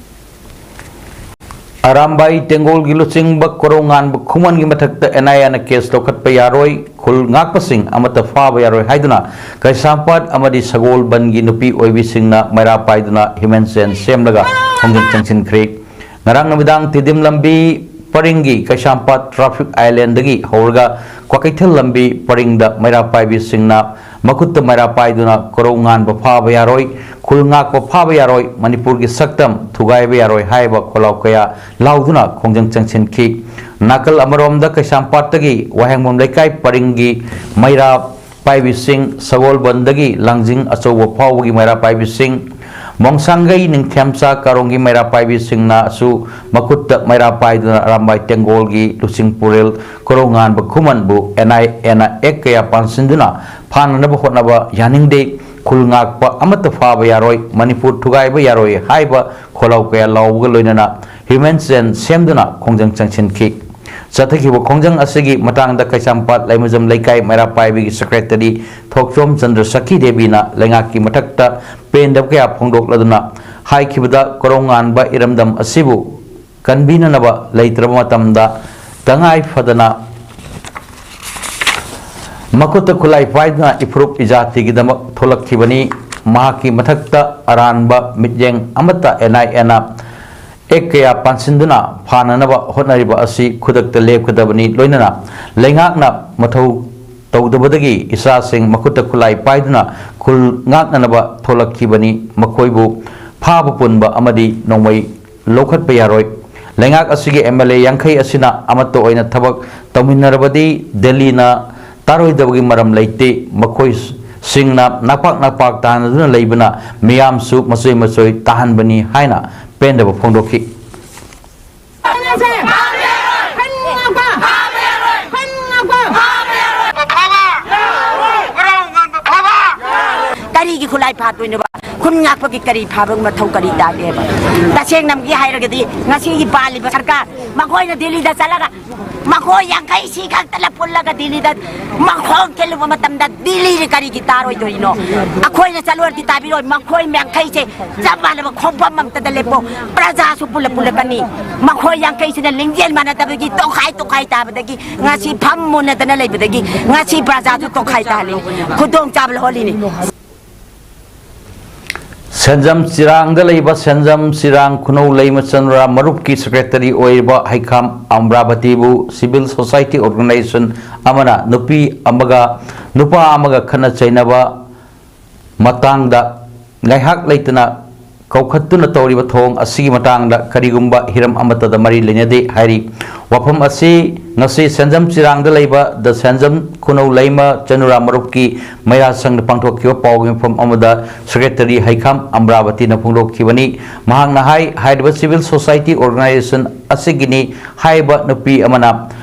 ꯑꯔꯥꯝꯕꯥꯏ ꯇꯦꯡꯒꯣꯜꯒꯤ ꯂꯨꯆꯤꯡꯕ ꯀꯣꯔꯧꯉꯥꯟꯕ ꯈꯨꯃꯟꯒꯤ ꯃꯊꯛꯇ ꯑꯦꯟ ꯑꯥꯏ ꯑꯦꯅ ꯀꯦꯁ ꯂꯧꯈꯠꯄ ꯌꯥꯔꯣꯏ, ꯈꯨꯜ ꯉꯥꯛꯄꯁꯤꯡ ꯑꯃꯠꯇ ꯐꯥꯕ ꯌꯥꯔꯣꯏ ꯍꯥꯏꯗꯨꯅ ꯀꯩꯁꯥꯝꯄꯥꯠ ꯑꯃꯗꯤ ꯁꯒꯣꯜꯕꯟꯒꯤ ꯅꯨꯄꯤ ꯑꯣꯏꯕꯤꯁꯤꯡꯅ ꯃꯩꯔꯥ ꯄꯥꯏꯗꯨꯅ ꯍ꯭ꯌꯨꯃꯦꯟ ꯆꯦꯟ ꯁꯦꯝꯂꯒ ꯈꯣꯡꯖꯪ ꯆꯪꯁꯤꯟꯈ꯭ꯔꯦ꯫ ꯉꯔꯥꯡ ꯅꯨꯃꯤꯗꯥꯡ ꯇꯤꯗꯤꯝ ꯂꯝꯕꯤ ꯄꯔꯤꯡꯒꯤ ꯀꯩꯁꯥꯝꯄꯥꯠ ꯇ꯭ꯔꯥꯐꯤꯛ ꯑꯥꯏꯂꯦꯟꯗꯒꯤ ꯍꯧꯔꯒ ꯀ꯭ꯋꯥꯀꯩꯊꯦꯜ ꯂꯝꯕꯤ ꯄꯔꯤꯡꯗ ꯃꯩꯔꯥ ꯄꯥꯏꯕꯤꯁꯤꯡꯅ ꯃꯈꯨꯠꯇ ꯃꯩꯔꯥ ꯄꯥꯏꯗꯨꯅ ꯀꯣꯔꯧ ꯉꯥꯟꯕ ꯐꯥꯕ ꯌꯥꯔꯣꯏ, ꯈꯨꯜ ꯉꯥꯛꯄ ꯐꯥꯕ ꯌꯥꯔꯣꯏ, ꯃꯅꯤꯄꯨꯔꯒꯤ ꯁꯛꯇꯝ ꯊꯨꯒꯥꯏꯕ ꯌꯥꯔꯣꯏ ꯍꯥꯏꯕ ꯈꯣꯜꯂꯥꯎ ꯀꯌꯥ ꯂꯥꯎꯗꯨꯅ ꯈꯣꯡꯖꯪ ꯆꯪꯁꯤꯟꯈꯤ꯫ ꯅꯥꯀꯜ ꯑꯃꯔꯣꯝꯗ ꯀꯩꯁꯥꯝꯄꯥꯠꯇꯒꯤ ꯋꯥꯍꯦꯡꯕꯝ ꯂꯩꯀꯥꯏ ꯄꯔꯤꯡꯒꯤ ꯃꯩꯔꯥ ꯄꯥꯏꯕꯤꯁꯤꯡ, ꯁꯒꯣꯜꯕꯟꯗꯒꯤ ꯂꯥꯡꯖꯤꯡ ꯑꯆꯧꯕ ꯐꯥꯎꯕꯒꯤ ꯃꯩꯔꯥ ꯄꯥꯏꯕꯤꯁꯤꯡ, ꯃꯣꯡꯁꯥꯡꯒꯩ ꯅꯤꯡꯊꯦꯝꯆꯥ ꯀꯥꯔꯣꯡꯒꯤ ꯃꯩꯔꯥ ꯄꯥꯏꯕꯤꯁꯤꯡꯅꯁꯨ ꯃꯈꯨꯠꯇ ꯃꯩꯔꯥ ꯄꯥꯏꯗꯨꯅ ꯑꯔꯥꯝꯕꯥꯏ ꯇꯦꯡꯒꯣꯜꯒꯤ ꯂꯨꯆꯤꯡ ꯄꯨꯔꯦꯜ ꯀꯣꯔꯧꯉꯥꯟꯕ ꯈꯨꯃꯟꯕꯨ ꯑꯦꯟ ꯑꯥꯏ ꯑꯦꯅ ꯑꯦꯛ ꯀꯌꯥ ꯄꯥꯟꯁꯤꯟꯗꯨꯅ ꯐꯥꯅꯅꯕ ꯍꯣꯠꯅꯕ ꯌꯥꯅꯤꯡꯗꯦ, ꯈꯨꯜ ꯉꯥꯛꯄ ꯑꯃꯠꯇ ꯐꯥꯕ ꯌꯥꯔꯣꯏ, ꯃꯅꯤꯄꯨꯔ ꯊꯨꯒꯥꯏꯕ ꯌꯥꯔꯣꯏ ꯍꯥꯏꯕ ꯈꯣꯜꯂꯥꯎ ꯀꯌꯥ ꯂꯥꯎꯕꯒ ꯂꯣꯏꯅꯅ ꯍ꯭ꯌꯨꯃꯦꯟ ꯆꯦꯟ ꯁꯦꯝꯗꯨꯅ ꯈꯣꯡꯖꯪ ꯆꯪꯁꯤꯟꯈꯤ꯫ ꯆꯠꯊꯈꯤꯕ ꯈꯣꯡꯖꯪ ꯑꯁꯤꯒꯤ ꯃꯇꯥꯡꯗ ꯀꯩꯁꯥꯝꯄꯥꯠ ꯂꯩꯃꯖꯝ ꯂꯩꯀꯥꯏ ꯃꯩꯔꯥ ꯄꯥꯏꯕꯤꯒꯤ ꯁꯦꯀ꯭ꯔꯦꯇꯔꯤ ꯊꯣꯛꯆꯣꯝ ꯆꯟꯗ꯭ꯔ ꯁꯈꯤ ꯗꯦꯕꯤꯅ ꯂꯩꯉꯥꯛꯀꯤ ꯃꯊꯛꯇ ꯄꯦꯟꯗꯕ ꯀꯌꯥ ꯐꯣꯡꯗꯣꯛꯂꯗꯨꯅ ꯍꯥꯏꯈꯤꯕꯗ, ꯀꯣꯔꯧꯉꯥꯟꯕ ꯏꯔꯝꯗꯝ ꯑꯁꯤꯕꯨ ꯀꯟꯕꯤꯅꯅꯕ ꯂꯩꯇ꯭ꯔꯕ ꯃꯇꯝꯗ ꯇꯉꯥꯏ ꯐꯗꯅ ꯃꯈꯨꯠꯇ ꯈꯨꯠꯂꯥꯏ ꯄꯥꯏꯗꯨꯅ ꯏꯐꯨꯔꯨꯞ ꯏꯖꯥꯇꯤꯒꯤꯗꯃꯛ ꯊꯣꯛꯂꯛꯈꯤꯕꯅꯤ꯫ ꯃꯍꯥꯛꯀꯤ ꯃꯊꯛꯇ ꯑꯔꯥꯟꯕ ꯃꯤꯠꯌꯦꯡ ꯑꯃꯠꯇ ꯑꯦꯟ ꯑꯥꯏ ꯑꯦꯅ ꯑꯦꯛ ꯀꯌꯥ ꯄꯥꯟꯁꯤꯟꯗꯨꯅ ꯐꯥꯅꯅꯕ ꯍꯣꯠꯅꯔꯤꯕ ꯑꯁꯤ ꯈꯨꯗꯛꯇ ꯂꯦꯞꯀꯗꯕꯅꯤ꯫ ꯂꯣꯏꯅꯅ ꯂꯩꯉꯥꯛꯅ ꯃꯊꯧ ꯇꯧꯗꯕꯗꯒꯤ ꯏꯆꯥꯁꯤꯡ ꯃꯈꯨꯠꯇ ꯈꯨꯠꯂꯥꯏ ꯄꯥꯏꯗꯨꯅ ꯈꯨꯜ ꯉꯥꯛꯅꯅꯕ ꯊꯣꯛꯂꯛꯈꯤꯕꯅꯤ꯫ ꯃꯈꯣꯏꯕꯨ ꯐꯥꯕ ꯄꯨꯟꯕ ꯑꯃꯗꯤ ꯅꯣꯡꯃꯩ ꯂꯧꯈꯠꯄ ꯌꯥꯔꯣꯏ꯫ ꯂꯩꯉꯥꯛ ꯑꯁꯤꯒꯤ ꯑꯦꯝ ꯑꯦꯜ ꯑꯦ ꯌꯥꯡꯈꯩ ꯑꯁꯤꯅ ꯑꯃꯠꯇ ꯑꯣꯏꯅ ꯊꯕꯛ ꯇꯧꯃꯤꯟꯅꯔꯕꯗꯤ ꯗꯦꯜꯂꯤꯅ ꯇꯥꯔꯣꯏꯗꯕꯒꯤ ꯃꯔꯝ ꯂꯩꯇꯦ꯫ ꯃꯈꯣꯏꯁꯤꯡꯅ ꯅꯄꯥꯛ ꯅꯄꯥꯛ ꯇꯥꯍꯟꯗꯨꯅ ꯂꯩꯕꯅ ꯃꯤꯌꯥꯝꯁꯨ ꯃꯆꯣꯏ ꯃꯆꯣꯏ ꯇꯥꯍꯟꯕꯅꯤ ꯍꯥꯏꯅ ꯄꯦꯟꯗꯕ ꯐꯣꯡꯗꯣꯛꯈꯤ꯫ ꯀꯔꯤꯒꯤ ꯈꯨꯠꯂꯥꯏ ꯐꯥꯗꯣꯏꯅꯣꯕ? ꯈꯨꯟ ꯉꯥꯛꯄꯒꯤ ꯀꯔꯤ ꯐꯥꯕ ꯃꯊꯧ ꯀꯔꯤ ꯇꯥꯒꯦꯕ? ꯇꯁꯦꯡꯅ ꯑꯃꯒꯤ ꯍꯥꯏꯔꯒꯗꯤ ꯉꯁꯤꯒꯤ ꯄꯥꯜꯂꯤꯕ ꯁꯔꯀꯥꯔ, ꯃꯈꯣꯏꯅ ꯗꯤꯜꯂꯤꯗ ꯆꯠꯂꯒ ꯃꯈꯣꯏ ꯌꯥꯡꯈꯩ ꯁꯤ ꯈꯛꯇꯅ ꯄꯨꯜꯂꯒ ꯗꯤꯜꯂꯤꯗ ꯃꯈꯣꯡ ꯊꯤꯜꯂꯨꯕ ꯃꯇꯝꯗ ꯗꯤꯜꯂꯤꯗ ꯀꯔꯤꯒꯤ ꯇꯥꯔꯣꯏꯗꯣꯏꯅꯣ? ꯑꯩꯈꯣꯏꯅ ꯆꯠꯂꯨꯔꯗꯤ ꯇꯥꯕꯤꯔꯣꯏ꯫ ꯃꯈꯣꯏ ꯌꯥꯡꯈꯩꯁꯦ ꯆꯞ ꯃꯥꯟꯅꯕ ꯈꯣꯡꯐꯝ ꯑꯃꯇꯗ ꯂꯦꯞꯄꯣ꯫ ꯄ꯭ꯔꯖꯥꯁꯨ ꯄꯨꯜꯂ ꯄꯨꯜꯂꯛꯀꯅꯤ꯫ ꯃꯈꯣꯏ ꯌꯥꯡꯈꯩꯁꯤꯅ ꯂꯤꯡꯖꯦꯜ ꯃꯥꯟꯅꯗꯕꯒꯤ ꯇꯣꯈꯥꯏ ꯇꯣꯈꯥꯏ ꯇꯥꯕꯗꯒꯤ ꯉꯁꯤ ꯐꯝ ꯃꯨꯟꯅꯗꯅ ꯂꯩꯕꯗꯒꯤ ꯉꯁꯤ ꯄ꯭ꯔꯖꯥꯁꯨ ꯇꯣꯈꯥꯏ ꯇꯥꯍꯜꯂꯤ꯫ ꯈꯨꯗꯣꯡ ꯆꯥꯕ ꯂꯧꯍꯜꯂꯤꯅꯤ꯫ ꯁꯦꯟꯖꯝ ꯆꯤꯔꯥꯡꯗ ꯂꯩꯕ ꯁꯦꯟꯖꯝ ꯆꯤꯔꯥꯡ ꯈꯨꯅꯧ ꯂꯩꯃ ꯆꯅꯨꯔꯥ ꯃꯔꯨꯞꯀꯤ ꯁꯦꯀ꯭ꯔꯦꯇꯔꯤ ꯑꯣꯏꯔꯤꯕ ꯍꯩꯈꯥꯝ ꯑꯝꯕ꯭ꯔꯥꯕꯇꯤꯕꯨ ꯁꯤꯚꯤꯜ ꯁꯣꯁꯥꯏꯇꯤ ꯑꯣꯔꯒꯅꯥꯏꯖꯦꯁꯟ ꯑꯃꯅ ꯅꯨꯄꯤ ꯑꯃꯒ ꯅꯨꯄꯥ ꯑꯃꯒ ꯈꯠꯅ ꯆꯩꯅꯕ ꯃꯇꯥꯡꯗ ꯉꯥꯏꯍꯥꯛ ꯂꯩꯇꯅ ꯀꯧꯈꯠꯇꯨꯅ ꯇꯧꯔꯤꯕ ꯊꯧꯑꯣꯡ ꯑꯁꯤꯒꯤ ꯃꯇꯥꯡꯗ ꯀꯔꯤꯒꯨꯝꯕ ꯍꯤꯔꯝ ꯑꯃꯠꯇꯗ ꯃꯔꯤ ꯂꯩꯅꯗꯦ ꯍꯥꯏꯔꯤ꯫ ꯋꯥꯐꯝ ꯑꯁꯤ ꯉꯁꯤ ꯁꯦꯟꯖꯝ ꯆꯤꯔꯥꯡꯗ ꯂꯩꯕ ꯗ ꯁꯦꯟꯖꯝ ꯈꯨꯅꯧ ꯂꯩꯃ ꯆꯅꯨꯔꯥ ꯃꯔꯨꯞꯀꯤ ꯃꯩꯔꯥ ꯁꯪꯗ ꯄꯥꯡꯊꯣꯛꯈꯤꯕ ꯄꯥꯎꯒꯤ ꯃꯤꯐꯝ ꯑꯃꯗ ꯁꯦꯀ꯭ꯔꯦꯇꯔꯤ ꯍꯩꯈꯥꯝ ꯑꯝꯕ꯭ꯔꯥꯕꯇꯤꯅ ꯐꯣꯡꯗꯣꯛꯈꯤꯕꯅꯤ꯫ ꯃꯍꯥꯛꯅ ꯍꯥꯏ, ꯍꯥꯏꯔꯤꯕ ꯁꯤꯚꯤꯜ ꯁꯣꯁꯥꯏꯇꯤ ꯑꯣꯔꯒꯅꯥꯏꯖꯦꯁꯟ ꯑꯁꯤꯒꯤꯅꯤ ꯍꯥꯏꯔꯤꯕ ꯅꯨꯄꯤ ꯑꯃꯅ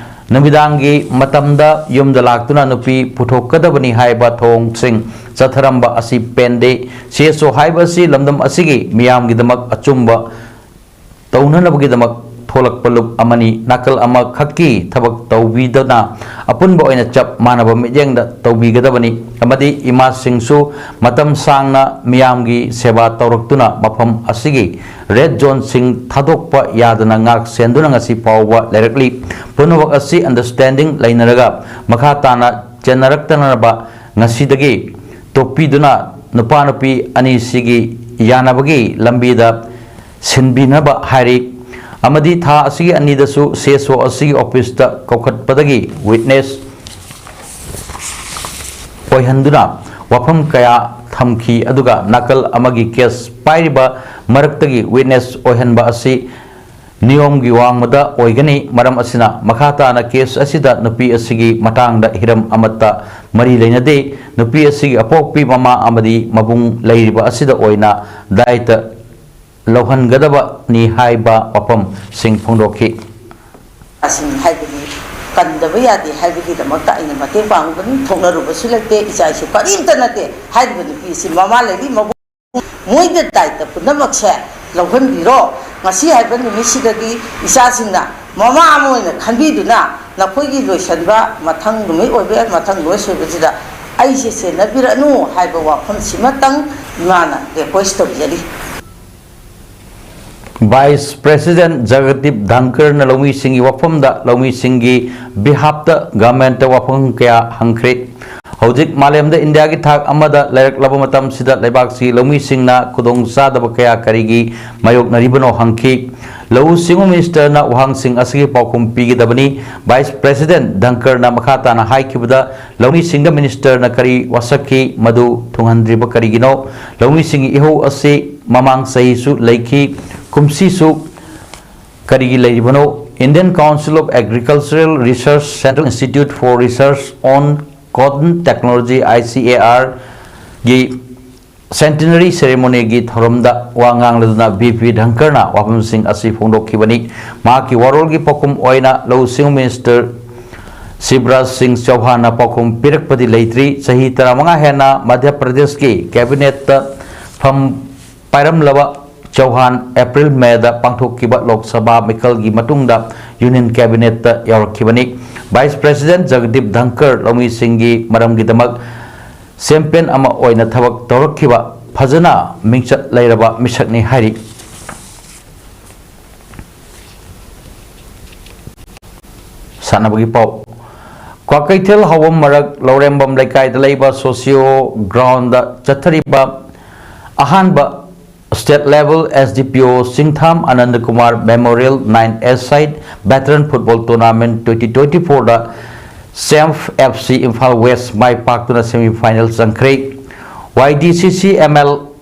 ꯅꯨꯃꯤꯗꯥꯡꯒꯤ ꯃꯇꯝꯗ ꯌꯨꯝꯗ ꯂꯥꯛꯇꯨꯅ ꯅꯨꯄꯤ ꯄꯨꯊꯣꯛꯀꯗꯕꯅꯤ ꯍꯥꯏꯕ ꯊꯧꯑꯣꯡꯁꯤꯡ ꯆꯠꯊꯔꯝꯕ ꯑꯁꯤ ꯄꯦꯟꯗꯦ꯫ ꯁꯤ ꯑꯦꯁ ꯑꯣ ꯍꯥꯏꯕ ꯑꯁꯤ ꯂꯝꯗꯝ ꯑꯁꯤꯒꯤ ꯃꯤꯌꯥꯝꯒꯤꯗꯃꯛ ꯑꯆꯨꯝꯕ ꯇꯧꯅꯅꯕꯒꯤꯗꯃꯛ ꯊꯣꯛꯂꯛꯄ ꯂꯨꯞ ꯑꯃꯅꯤ꯫ ꯅꯥꯀꯜ ꯑꯃꯈꯛꯀꯤ ꯊꯕꯛ ꯇꯧꯕꯤꯗꯅ ꯑꯄꯨꯟꯕ ꯑꯣꯏꯅ ꯆꯞ ꯃꯥꯟꯅꯕ ꯃꯤꯠꯌꯦꯡꯗ ꯇꯧꯕꯤꯒꯗꯕꯅꯤ ꯑꯃꯗꯤ ꯏꯃꯥꯁꯤꯡꯁꯨ ꯃꯇꯝ ꯁꯥꯡꯅ ꯃꯤꯌꯥꯝꯒꯤ ꯁꯦꯕꯥ ꯇꯧꯔꯛꯇꯨꯅ ꯃꯐꯝ ꯑꯁꯤꯒꯤ ꯔꯦꯗ ꯖꯣꯟꯁꯤꯡ ꯊꯥꯗꯣꯛꯄ ꯌꯥꯗꯅ ꯉꯥꯛ ꯁꯦꯟꯗꯨꯅ ꯉꯁꯤ ꯐꯥꯎꯕ ꯂꯩꯔꯛꯂꯤ꯫ ꯄꯨꯝꯅꯃꯛ ꯑꯁꯤ ꯑꯟꯗꯔꯁ꯭ꯇꯦꯟꯗꯤꯡ ꯂꯩꯅꯔꯒ ꯃꯈꯥ ꯇꯥꯅ ꯆꯦꯟꯅꯔꯛꯇꯅꯕ ꯉꯁꯤꯗꯒꯤ ꯇꯣꯛꯄꯤꯗꯨꯅ ꯅꯨꯄꯥ ꯅꯨꯄꯤ ꯑꯅꯤꯁꯤꯒꯤ ꯌꯥꯅꯕꯒꯤ ꯂꯝꯕꯤꯗ ꯁꯤꯟꯕꯤꯅꯕ ꯍꯥꯏꯔꯤ꯫ ꯑꯃꯗꯤ ꯊꯥ ꯑꯁꯤꯒꯤ ꯑꯅꯤꯗꯁꯨ ꯁꯤ ꯑꯦꯁ ꯑꯣ ꯑꯁꯤꯒꯤ ꯑꯣꯐꯤꯁꯇ ꯀꯧꯈꯠꯄꯗꯒꯤ ꯋꯤꯠꯅꯦꯁ ꯑꯣꯏꯍꯟꯗꯨꯅ ꯋꯥꯐꯝ ꯀꯌꯥ ꯊꯝꯈꯤ꯫ ꯑꯗꯨꯒ ꯅꯥꯀꯜ ꯑꯃꯒꯤ ꯀꯦꯁ ꯄꯥꯏꯔꯤꯕ ꯃꯔꯛꯇꯒꯤ ꯋꯤꯠꯅꯦꯁ ꯑꯣꯏꯍꯟꯕ ꯑꯁꯤ ꯅꯤꯌꯣꯝꯒꯤ ꯋꯥꯡꯃꯗ ꯑꯣꯏꯒꯅꯤ꯫ ꯃꯔꯝ ꯑꯁꯤꯅ, ꯃꯈꯥ ꯇꯥꯅ ꯀꯦꯁ ꯑꯁꯤꯗ ꯅꯨꯄꯤ ꯑꯁꯤꯒꯤ ꯃꯇꯥꯡꯗ ꯍꯤꯔꯝ ꯑꯃꯠꯇ ꯃꯔꯤ ꯂꯩꯅꯗꯦ꯫ ꯅꯨꯄꯤ ꯑꯁꯤꯒꯤ ꯑꯄꯣꯛꯄꯤ ꯃꯃꯥ ꯑꯃꯗꯤ ꯃꯕꯨꯡ ꯂꯩꯔꯤꯕ ꯑꯁꯤꯗ ꯑꯣꯏꯅ ꯗꯥꯏꯇ ꯂꯧꯍꯟꯒꯗꯕꯅꯤ ꯍꯥꯏꯕ ꯋꯥꯐꯝꯁꯤꯡ ꯐꯣꯡꯗꯣꯛꯈꯤ꯫ ꯑꯁꯤꯅꯤ ꯍꯥꯏꯕꯗꯤ ꯀꯟꯗꯕ ꯌꯥꯗꯦ ꯍꯥꯏꯕꯒꯤꯗꯃꯛꯇ ꯑꯩꯅ ꯃꯇꯦꯡ ꯄꯥꯡꯉꯨꯕꯅꯤ꯫ ꯊꯣꯛꯅꯔꯨꯕꯁꯨ ꯂꯩꯇꯦ, ꯏꯆꯥ ꯏꯁꯨ ꯀꯔꯤꯝꯇ ꯅꯠꯇꯦ꯫ ꯍꯥꯏꯔꯤꯕ ꯅꯨꯄꯤ ꯑꯁꯤ ꯃꯃꯥ ꯂꯩꯔꯤ, ꯃꯕꯨꯡ, ꯃꯣꯏꯗ ꯗꯥꯏꯇ ꯄꯨꯝꯅꯃꯛꯁꯦ ꯂꯧꯍꯟꯕꯤꯔꯣ꯫ ꯉꯁꯤ ꯍꯥꯏꯕ ꯅꯨꯃꯤꯠꯁꯤꯗꯒꯤ ꯏꯆꯥꯁꯤꯡꯅ ꯃꯃꯥ ꯑꯃ ꯑꯣꯏꯅ ꯈꯟꯕꯤꯗꯨꯅ ꯅꯈꯣꯏꯒꯤ ꯂꯣꯏꯁꯤꯟꯕ ꯃꯊꯪ ꯅꯨꯃꯤꯠ ꯑꯣꯏꯕ ꯌꯥꯏ, ꯃꯊꯪ ꯂꯣꯏꯁꯤꯟꯕꯁꯤꯗ ꯑꯩꯁꯦ ꯁꯦꯟꯅꯕꯤꯔꯛꯅꯨ ꯍꯥꯏꯕ ꯋꯥꯐꯝꯁꯤꯃꯇꯪ ꯏꯃꯥꯅ ꯔꯤꯀ꯭ꯋꯦꯁ ꯇꯧꯖꯔꯤ꯫ ꯚꯥꯏꯁ ꯄ꯭ꯔꯦꯁꯤꯗꯦꯟꯠ ꯖꯒꯗꯤꯞ ꯙꯟꯀꯔꯅ ꯂꯧꯃꯤꯁꯤꯡꯒꯤ ꯋꯥꯐꯝꯗ ꯂꯧꯃꯤꯁꯤꯡꯒꯤ ꯕꯤꯍꯥꯞꯇ ꯒꯚꯔꯟꯃꯦꯟꯠꯇ ꯋꯥꯐꯝ ꯀꯌꯥ ꯍꯪꯈ꯭ꯔꯦ꯫ ꯍꯧꯖꯤꯛ ꯃꯥꯂꯦꯝꯗ ꯏꯟꯗꯤꯌꯥꯒꯤ ꯊꯥꯛ ꯑꯃꯗ ꯂꯩꯔꯛꯂꯕ ꯃꯇꯝꯁꯤꯗ ꯂꯩꯕꯥꯛꯁꯤ ꯂꯧꯃꯤꯁꯤꯡꯅ ꯈꯨꯗꯣꯡꯆꯥꯗꯕ ꯀꯌꯥ ꯀꯔꯤꯒꯤ ꯃꯥꯌꯣꯛꯅꯔꯤꯕꯅꯣ ꯍꯪꯈꯤ꯫ ꯂꯧꯎ ꯁꯤꯡꯎ ꯃꯤꯅꯤꯁꯇꯔꯅ ꯋꯥꯍꯪꯁꯤꯡ ꯑꯁꯤꯒꯤ ꯄꯥꯎꯈꯨꯝ ꯄꯤꯒꯗꯕꯅꯤ꯫ ꯚꯥꯏꯁ ꯄ꯭ꯔꯦꯁꯤꯗꯦꯟꯠ ꯙꯟꯀꯔꯅ ꯃꯈꯥ ꯇꯥꯅ ꯍꯥꯏꯈꯤꯕꯗ, ꯂꯧꯃꯤꯁꯤꯡꯗ ꯃꯤꯅꯤꯁꯇꯔꯅ ꯀꯔꯤ ꯋꯥꯁꯛꯈꯤ, ꯃꯗꯨ ꯊꯨꯡꯍꯟꯗ꯭ꯔꯤꯕ ꯀꯔꯤꯒꯤꯅꯣ? ꯂꯧꯃꯤꯁꯤꯡꯒꯤ ꯏꯍꯧ ꯑꯁꯤ ꯃꯃꯥꯡ ꯆꯍꯤꯁꯨ ꯂꯩꯈꯤ, ꯀꯨꯝꯁꯤꯁꯨ ꯀꯔꯤꯒꯤ ꯂꯩꯔꯤꯕꯅꯣ? Indian Council of Agricultural Research, Central Institute for Research on Cotton Technology, I C A R, ꯒꯤ centenary ceremony ꯒꯤ ꯊꯧꯔꯝꯗ ꯋꯥ ꯉꯥꯡꯂꯗꯨꯅ ꯚꯤ ꯄꯤ ꯙꯟꯀꯔꯅ ꯋꯥꯐꯝꯁꯤꯡ ꯑꯁꯤ ꯐꯣꯡꯗꯣꯛꯈꯤꯕꯅꯤ꯫ ꯃꯍꯥꯛꯀꯤ ꯋꯥꯔꯣꯜꯒꯤ ꯄꯥꯎꯈꯨꯝ ꯑꯣꯏꯅ ꯂꯧꯎ ꯁꯤꯡꯎ ꯃꯤꯅꯤꯁꯇꯔ ꯁꯤꯕꯔꯥꯖ ꯁꯤꯡ ꯆꯧꯍꯥꯟꯅ ꯄꯥꯎꯈꯨꯝ ꯄꯤꯔꯛꯄꯗꯤ ꯂꯩꯇ꯭ꯔꯤ꯫ ꯆꯍꯤ ꯇꯔꯥꯃꯉꯥ ꯍꯦꯟꯅ ꯃꯙ꯭ꯌ ꯄ꯭ꯔꯗꯦꯁꯀꯤ ꯀꯦꯕꯤꯅꯦꯠꯇ ꯐꯝ ꯄꯥꯏꯔꯝꯂꯕ ꯆꯧꯍꯥꯟ ꯑꯦꯄ꯭ꯔꯤꯜ ꯃꯦꯗ ꯄꯥꯡꯊꯣꯛꯈꯤꯕ ꯂꯣꯛ ꯁꯚꯥ ꯃꯤꯈꯜꯒꯤ ꯃꯇꯨꯡꯗ ꯌꯨꯅꯤꯌꯟ ꯀꯦꯕꯤꯅꯦꯠꯇ ꯌꯥꯎꯔꯛꯈꯤꯕꯅꯤ꯫ ꯚꯥꯏꯁ ꯄ꯭ꯔꯦꯁꯤꯗꯦꯟꯠ ꯖꯒꯗꯤꯞ ꯙꯟꯀꯔ ꯂꯧꯃꯤꯁꯤꯡꯒꯤ ꯃꯔꯝꯒꯤꯗꯃꯛ ꯆꯦꯝꯄꯤꯌꯟ ꯑꯃ ꯑꯣꯏꯅ ꯊꯕꯛ ꯇꯧꯔꯛꯈꯤꯕ ꯐꯖꯅ ꯃꯤꯡꯆꯠ ꯂꯩꯔꯕ ꯃꯤꯁꯛꯅꯤ ꯍꯥꯏꯔꯤ꯫ ꯁꯥꯟꯅꯕꯒꯤ ꯄꯥꯎ꯫ ꯀ꯭ꯋꯥꯀꯩꯊꯦꯜ ꯍꯥꯎꯕꯝ ꯃꯔꯛ ꯂꯧꯔꯦꯝꯕꯝ ꯂꯩꯀꯥꯏꯗ ꯂꯩꯕ ꯁꯣꯁꯤꯌꯣ ꯒ꯭ꯔꯥꯎꯟꯗ ꯆꯠꯊꯔꯤꯕ ꯑꯍꯥꯟꯕ State Level S D P O Singtham Anand Kumar Memorial Nine Aside Veteran Football Tournament twenty twenty-fourꯗ SAMF F C Imphal West ꯃꯥꯏ ꯄꯥꯛꯇꯨꯅ semi final ꯆꯪꯈ꯭ꯔꯦ꯫ Y D C C M L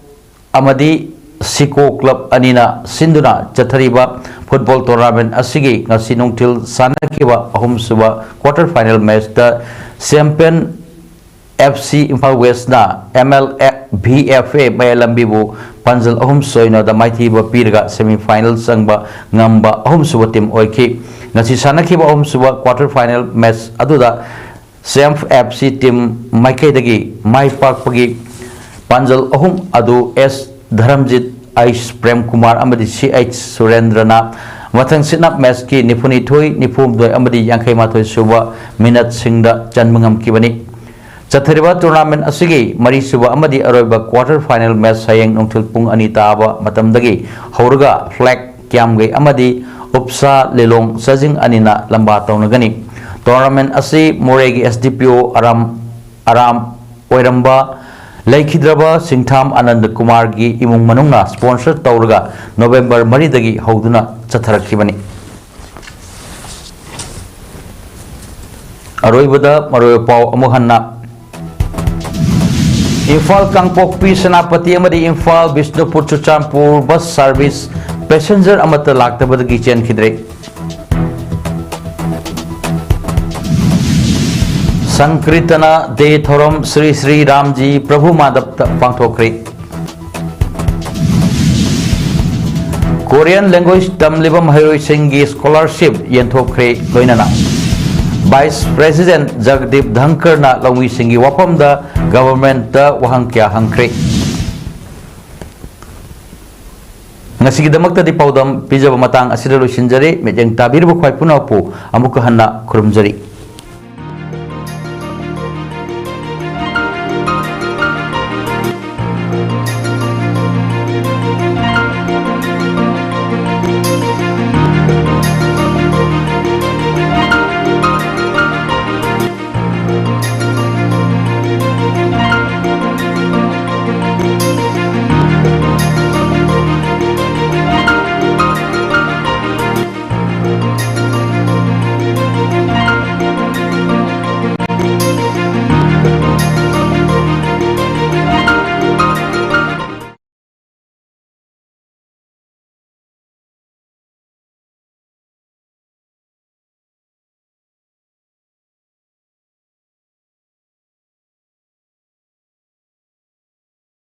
ꯑꯃꯗꯤ ꯁꯤꯀꯣ club ꯑꯅꯤꯅ ꯁꯤꯟꯗꯨꯅ ꯆꯠꯊꯔꯤꯕ football tournament ꯑꯁꯤꯒꯤ ꯉꯁꯤ ꯅꯨꯡꯊꯤꯜ ꯁꯥꯟꯅꯈꯤꯕ ꯑꯍꯨꯝꯁꯨꯕ quarter final matchꯇ champion F C Imphal Westꯅ M L V F A ꯃꯌꯥꯏ ꯂꯝꯕꯤꯕꯨ ꯄꯥꯟꯖꯜ ꯑꯍꯨꯝ ꯁꯣꯏꯅꯣꯗ ꯃꯥꯏꯊꯤꯕ ꯄꯤꯔꯒ semi final ꯆꯪꯕ ꯉꯝꯕ ꯑꯍꯨꯝꯁꯨꯕ team ꯑꯣꯏꯈꯤ꯫ ꯉꯁꯤ ꯁꯥꯟꯅꯈꯤꯕ ꯑꯍꯨꯝꯁꯨꯕ quarter final match ꯑꯗꯨꯗ SAMF F C team ꯃꯥꯏꯀꯩꯗꯒꯤ ꯃꯥꯏ ꯄꯥꯛꯄꯒꯤ ꯄꯥꯟꯖꯜ ꯑꯍꯨꯝ ꯑꯗꯨ S ꯙꯔꯝꯖꯤꯠ, H ꯄ꯭ꯔꯦꯝ ꯀꯨꯃꯥꯔ ꯑꯃꯗꯤ C H ꯁꯨꯔꯦꯟꯗ꯭ꯔꯅ ꯃꯊꯪꯁꯤꯠꯅ matchꯀꯤ ꯅꯤꯐꯨꯅꯤꯊꯣꯏ, ꯅꯤꯐꯨꯍꯨꯝꯗꯣꯏ ꯑꯃꯗꯤ ꯌꯥꯡꯈꯩ ꯃꯥꯊꯣꯏ ꯁꯨꯕ minuteꯁꯤꯡꯗ ꯆꯟꯕ ꯉꯝꯈꯤꯕꯅꯤ꯫ ꯆꯠꯊꯔꯤꯕ tournament ꯑꯁꯤꯒꯤ ꯃꯔꯤꯁꯨꯕ ꯑꯃꯗꯤ ꯑꯔꯣꯏꯕ quarter final match ꯍꯌꯦꯡ ꯅꯨꯡꯊꯤꯜ ꯄꯨꯡ ꯑꯅꯤ ꯇꯥꯕ ꯃꯇꯝꯗꯒꯤ ꯍꯧꯔꯒ flag ꯀ꯭ꯌꯥꯝꯒꯩ ꯑꯃꯗꯤ ꯎꯞꯁꯥ ꯂꯤꯂꯣꯡ ꯆꯥꯖꯤꯡ ꯑꯅꯤꯅ ꯂꯝꯕꯥ ꯇꯧꯅꯒꯅꯤ꯫ Tournament ꯑꯁꯤ ꯃꯣꯔꯦꯒꯤ S D P O ꯑꯔꯥꯝ, ꯑꯔꯥꯝ ꯑꯣꯏꯔꯝꯕ ꯂꯩꯈꯤꯗ꯭ꯔꯕ ꯁꯤꯡꯊꯥꯝ ꯑꯅꯟꯗ ꯀꯨꯃꯥꯔꯒꯤ ꯏꯃꯨꯡ ꯃꯅꯨꯡꯅ sponsor ꯇꯧꯔꯒ November ꯃꯔꯤꯗꯒꯤ ꯍꯧꯗꯨꯅ ꯆꯠꯊꯔꯛꯈꯤꯕꯅꯤ꯫ ꯑꯔꯣꯏꯕꯗ ꯃꯔꯨꯑꯣꯏꯕ ꯄꯥꯎ ꯑꯃꯨꯛ ꯍꯟꯅ꯫ ꯏꯝꯐꯥꯜ ꯀꯥꯡꯄꯣꯛꯄꯤ ꯁꯦꯅꯥꯄꯇꯤ ꯑꯃꯗꯤ Imphal Bishnupur Churachandpur bus service passenger ꯑꯃꯠꯇ ꯂꯥꯛꯇꯕꯗꯒꯤ ꯆꯦꯟꯈꯤꯗ꯭ꯔꯦ꯫ ꯁꯪꯀ꯭ꯔꯤꯇꯅ ꯗꯦ ꯊꯧꯔꯝ ꯁ꯭ꯔꯤ ꯁ꯭ꯔꯤ ꯔꯥꯝꯖꯤ ꯄ꯭ꯔꯚꯨ ꯃꯥꯙꯕꯇ ꯄꯥꯡꯊꯣꯛꯈ꯭ꯔꯦ꯫ Korean language ꯇꯝꯂꯤꯕ ꯃꯍꯩꯔꯣꯏꯁꯤꯡꯒꯤ scholarship ꯌꯦꯟꯊꯣꯛꯈ꯭ꯔꯦ꯫ ꯂꯣꯏꯅꯅ Vice President ꯖꯒꯗꯤꯞ ꯙꯪꯀꯔꯅ ꯂꯧꯃꯤꯁꯤꯡꯒꯤ ꯋꯥꯐꯝꯗ governmentꯇ ꯋꯥꯍꯪ ꯀꯌꯥ ꯍꯪꯈ꯭ꯔꯦ꯫ ꯉꯁꯤꯒꯤꯗꯃꯛꯇꯗꯤ ꯄꯥꯎꯗꯝ ꯄꯤꯖꯕ ꯃꯇꯥꯡ ꯑꯁꯤꯗ ꯂꯣꯏꯁꯤꯟꯖꯔꯦ꯫ ꯃꯤꯠꯌꯦꯡ ꯇꯥꯕꯤꯔꯤꯕ ꯈ꯭ꯋꯥꯏ ꯄꯨꯝꯅꯃꯛꯄꯨ ꯑꯃꯨꯛꯀ ꯍꯟꯅ ꯈꯨꯔꯨꯝꯖꯔꯤ꯫